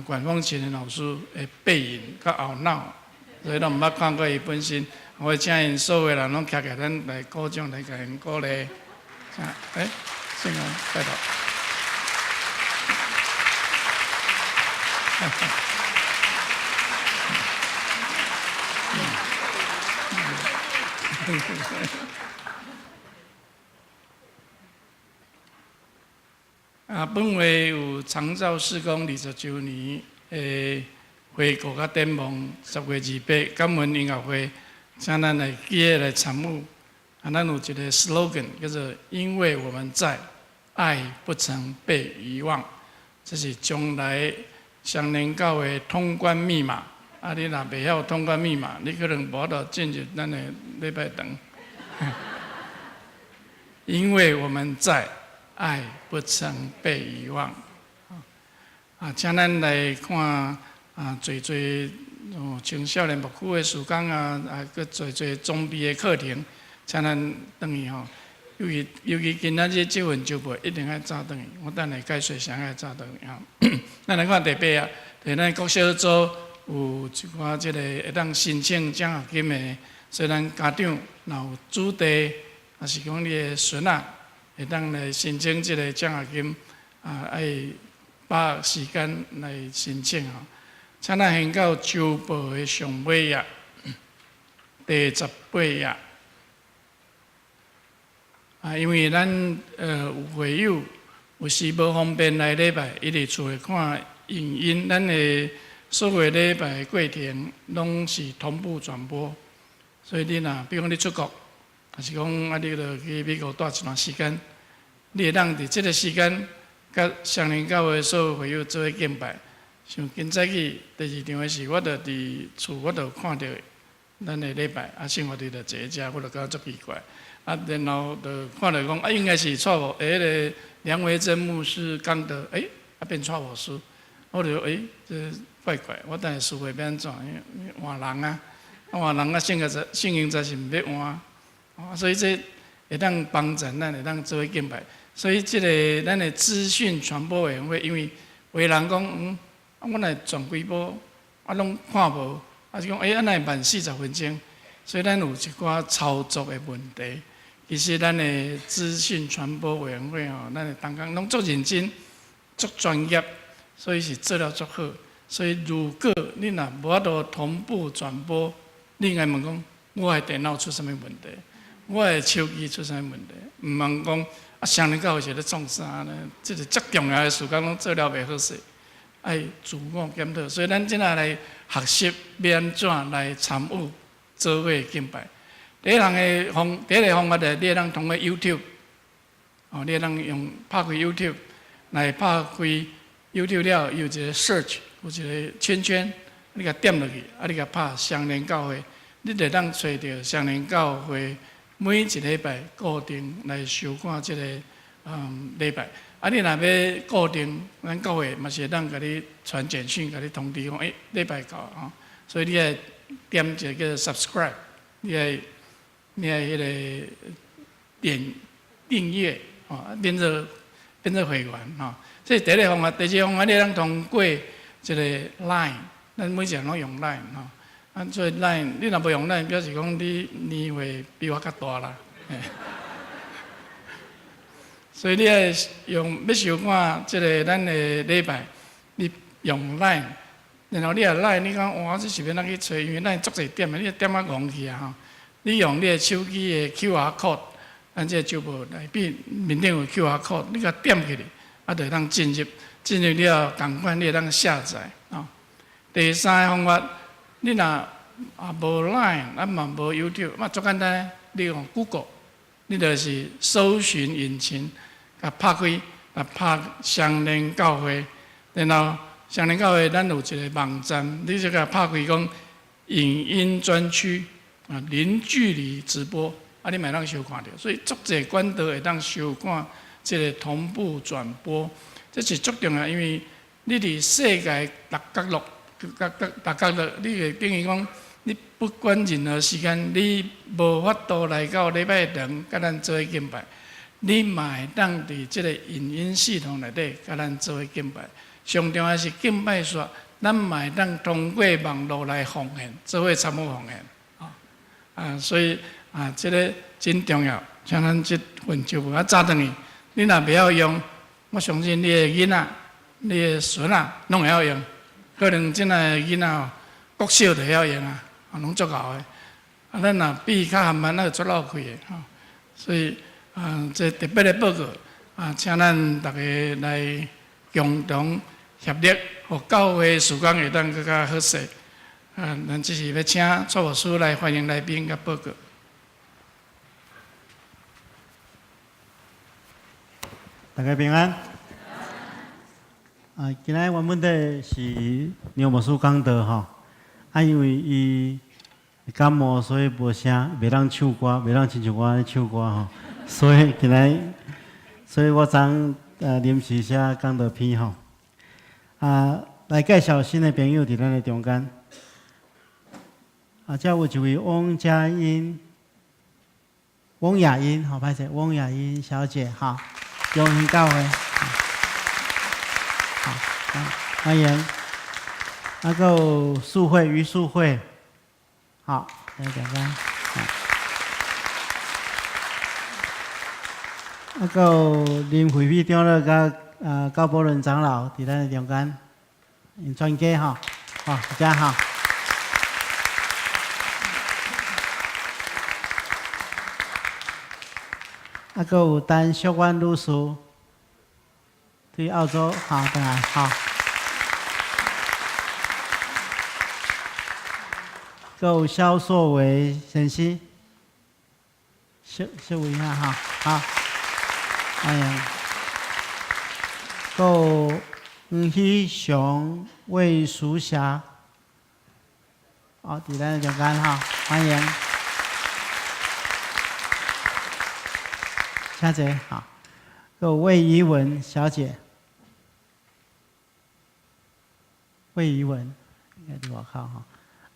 管風琴的老師的背影佮後腦，所以攏毋捌看過伊本身。我請𪜶所有人攏徛起來，咱來鼓掌來共𪜶鼓勵。欸，聖安，拜託。本會有長照事工20周年的回顧佮展望，10月28，感恩音樂會，請咱來記得來參與。咱有一个 slogan 叫做“因為我們在，愛不曾被遺忘”，這是將來雙連教會通關密碼。你若袂曉通關密碼，你可能無法度進入咱的禮拜堂。因為我們在，愛不曾被遺忘。請咱來看濟濟青少年牧區的事工閣濟濟裝備的課程，請咱轉去吼。尤其今仔日這份週報一定愛早轉去，我等下解說啥愛早轉去吼。咱來看第八頁，佇咱國小組有一寡這个會當申請獎學金的，所以咱家長若有子弟，抑是講你的孫仔，會當來申請這个獎學金，愛把握時間來申請吼。請咱掀到週報的上尾頁，第18頁。因為咱有會友有時無方便來禮拜，伊佇厝內看影音，咱的所有禮拜的過程攏是同步轉播，所以你若比如講你出國，抑是講你著去美國蹛一段時間，你會當佇這个時間，佮雙連教會所有會友做伙敬拜。像今早起第二場的時，我就佇厝，我就看著咱的禮拜，聖樂隊就坐遮，我就感覺足奇怪。然後就看著講，應該是蔡牧，彼个梁維珍牧師講的，欸，變蔡牧師，我就欸，這怪怪，我等下思維欲按怎，換人啊，換人啊，聖經節是毋欲換，所以這會當幫助咱，會當做伙敬拜。所以這个咱的資訊傳播委員會，因為有的人講，我來轉幾波，攏看無，是講，欸，哪會慢40分鐘？所以咱有一寡操作的問題。其實咱的資訊傳播委員會吼，咱的同工攏足認真、足專業，所以是做了足好。所以如果你若無法度同步轉播，你應該問講，我的電腦出啥物問題？我的手機出啥物問題？毋通講雙連教會是咧創啥呢？這個遮重要的事工攏做了袂好勢，愛自我檢討。所以咱這仔來學習欲按怎來參與做伙敬拜。第一个方法就是你會當通過 YouTube，你會當用拍開 YouTube 來拍開 YouTube 了，有一个 search，有一个圈圈，你共點落去，你共拍雙連教會，你就會當揣著雙連教會每一禮拜固定來收看這个禮拜。你若欲固定，咱教會嘛是會當共你傳簡訊，共你通知講，欸，禮拜到吼。所以你愛點一个叫做 subscribe，你愛彼个點訂閱，吼，變做會員吼。這是第一个方法，第二个方法，你會當通過這个 Line，咱每一个人攏用 Line 吼。所以 Line，你若無用 Line，表示講你年歲比我較大啦。所以你愛用欲收看這个咱的禮拜，你用 Line，然後你若 Line，你講哇，這是欲按怎去揣？因為 Line 足濟點的，你點啊戇去啊吼。你用你的手機的 QR code，咱這个週報內邊面頂有 QR code，你共點起來，就會當進入，進入了仝款你會當下載啊。第三个方法，你若也無 Line，嘛無 YouTube，嘛足簡單，你用 Google，你就是搜尋引擎，共拍開，共拍雙連教會，然後雙連教會咱有一个網站，你就共拍開講。影音專區啊，零距離直播，啊，你嘛會當收看著，所以足濟管道會當收看這个同步轉播，這是足重要，因為你佇世界逐角落、逐角逐角落，你會等於講，你不管任何時間，你無法度來到禮拜堂，佮咱做伙敬拜，你嘛會當佇這个影音系統內底，佮咱做伙敬拜。上重要是敬拜煞，咱嘛會當通過網路來奉獻，做伙參與奉獻。啊，所以啊，這个真重要。像咱這份招募啊，早轉去，你若袂曉用，我相信你的囡仔、你的孫仔攏會曉用。可能這的囡仔吼，國小就曉用啊，啊，攏足𠢕的。啊，咱若比較緩慢，那就足落氣的吼。所以啊，這特別的報告啊，請咱逐家來共同協力，予教會事工會當閣較好勢。啊，咱這是欲請蔡牧師來歡迎來賓佮報告。大家平安。啊，今仔原本底是梁牧師講道吼，啊，因為伊感冒，所以無聲，袂當唱歌，袂當親像我按呢唱歌吼，所以今仔，所以我昨臨時寫講道篇吼。啊，來介紹新的朋友佇咱的中間。啊，遮有一位翁佳音、翁雅音，好歹勢，翁雅音小姐，哈，永興教會，好，歡迎。啊，閣有素慧、余素慧，好，來大家。啊，閣有林慧美長老佮高伯倫長老佇咱的中間，𪜶全家吼，好，大家好。啊，閣有陳淑婉女士，對澳洲，好，轉來，好。閣有蕭碩維先生，小小維哈，好，歡迎。閣有黃喜雄、魏淑霞，哦，佇咱中間哈，歡迎。請坐，好。閣有魏怡文小姐，魏怡文，應該佇外口吼。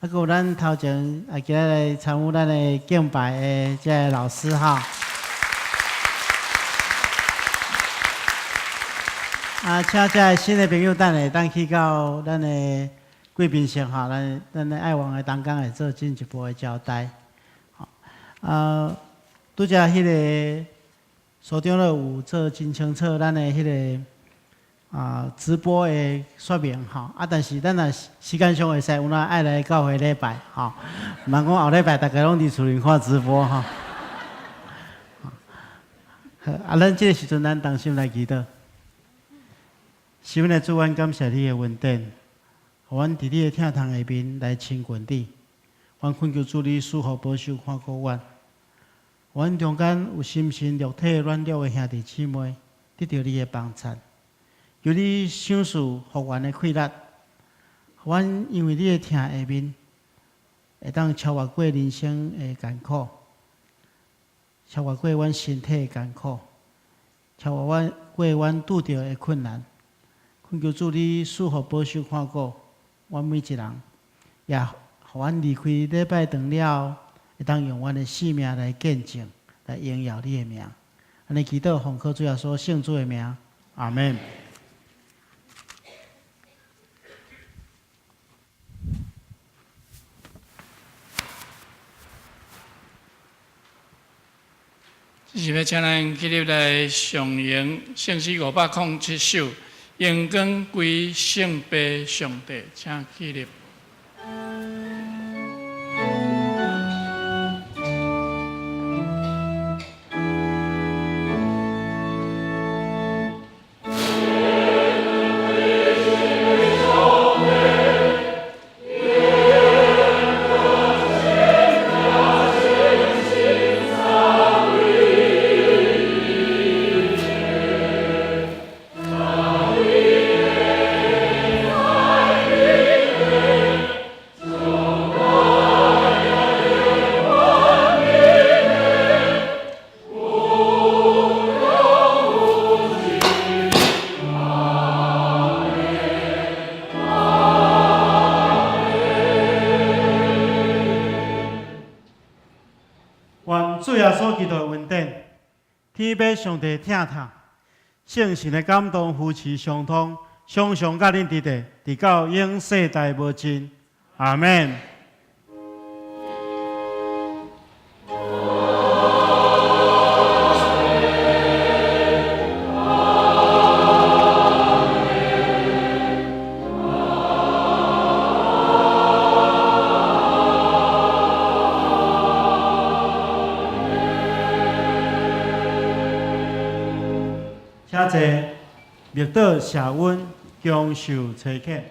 啊，閣有咱頭前啊，今仔來參與咱的敬拜的這个老師哈。啊，請這个新的朋友等下當去到咱的貴賓室哈，咱的愛王的同工會做進一步的交代。好，啊，拄才彼个所長咧有做真清楚咱的彼个直播的說明吼，啊，但是咱若時間上會使，有哪愛來教會禮拜吼，毋通講後禮拜逐家攏佇厝裡看直播吼。好，啊，咱這个時陣咱同心來祈禱。是阮的主，阮感謝你的恩典，予阮佇你的疼痛下面來親近你。阮懇求主你賜福保守看顧阮。阮中間有心神肉體軟弱的兄弟姊妹，得著你的幫助。求你賞賜復原的氣力，阮因為你的疼下面，會當超越過人生的艱苦，超越過阮身體的艱苦，超越過阮拄著的困難。懇求主你賜福保守看顧阮每一人，也予阮離開禮拜堂了後，會當用阮的性命來見證，來榮耀你的名。按呢祈禱，奉靠主耶穌聖主的名，阿門。這是欲請咱起立來誦詠聖詩507首，榮光歸聖父上帝，請起立。 Amen. 主耶穌基督的恩典，天父上帝疼痛，聖神的感動扶持相通，常常佮恁佇佇，直到永世代無盡。阿們。請坐，默禱謝恩，享受差遣。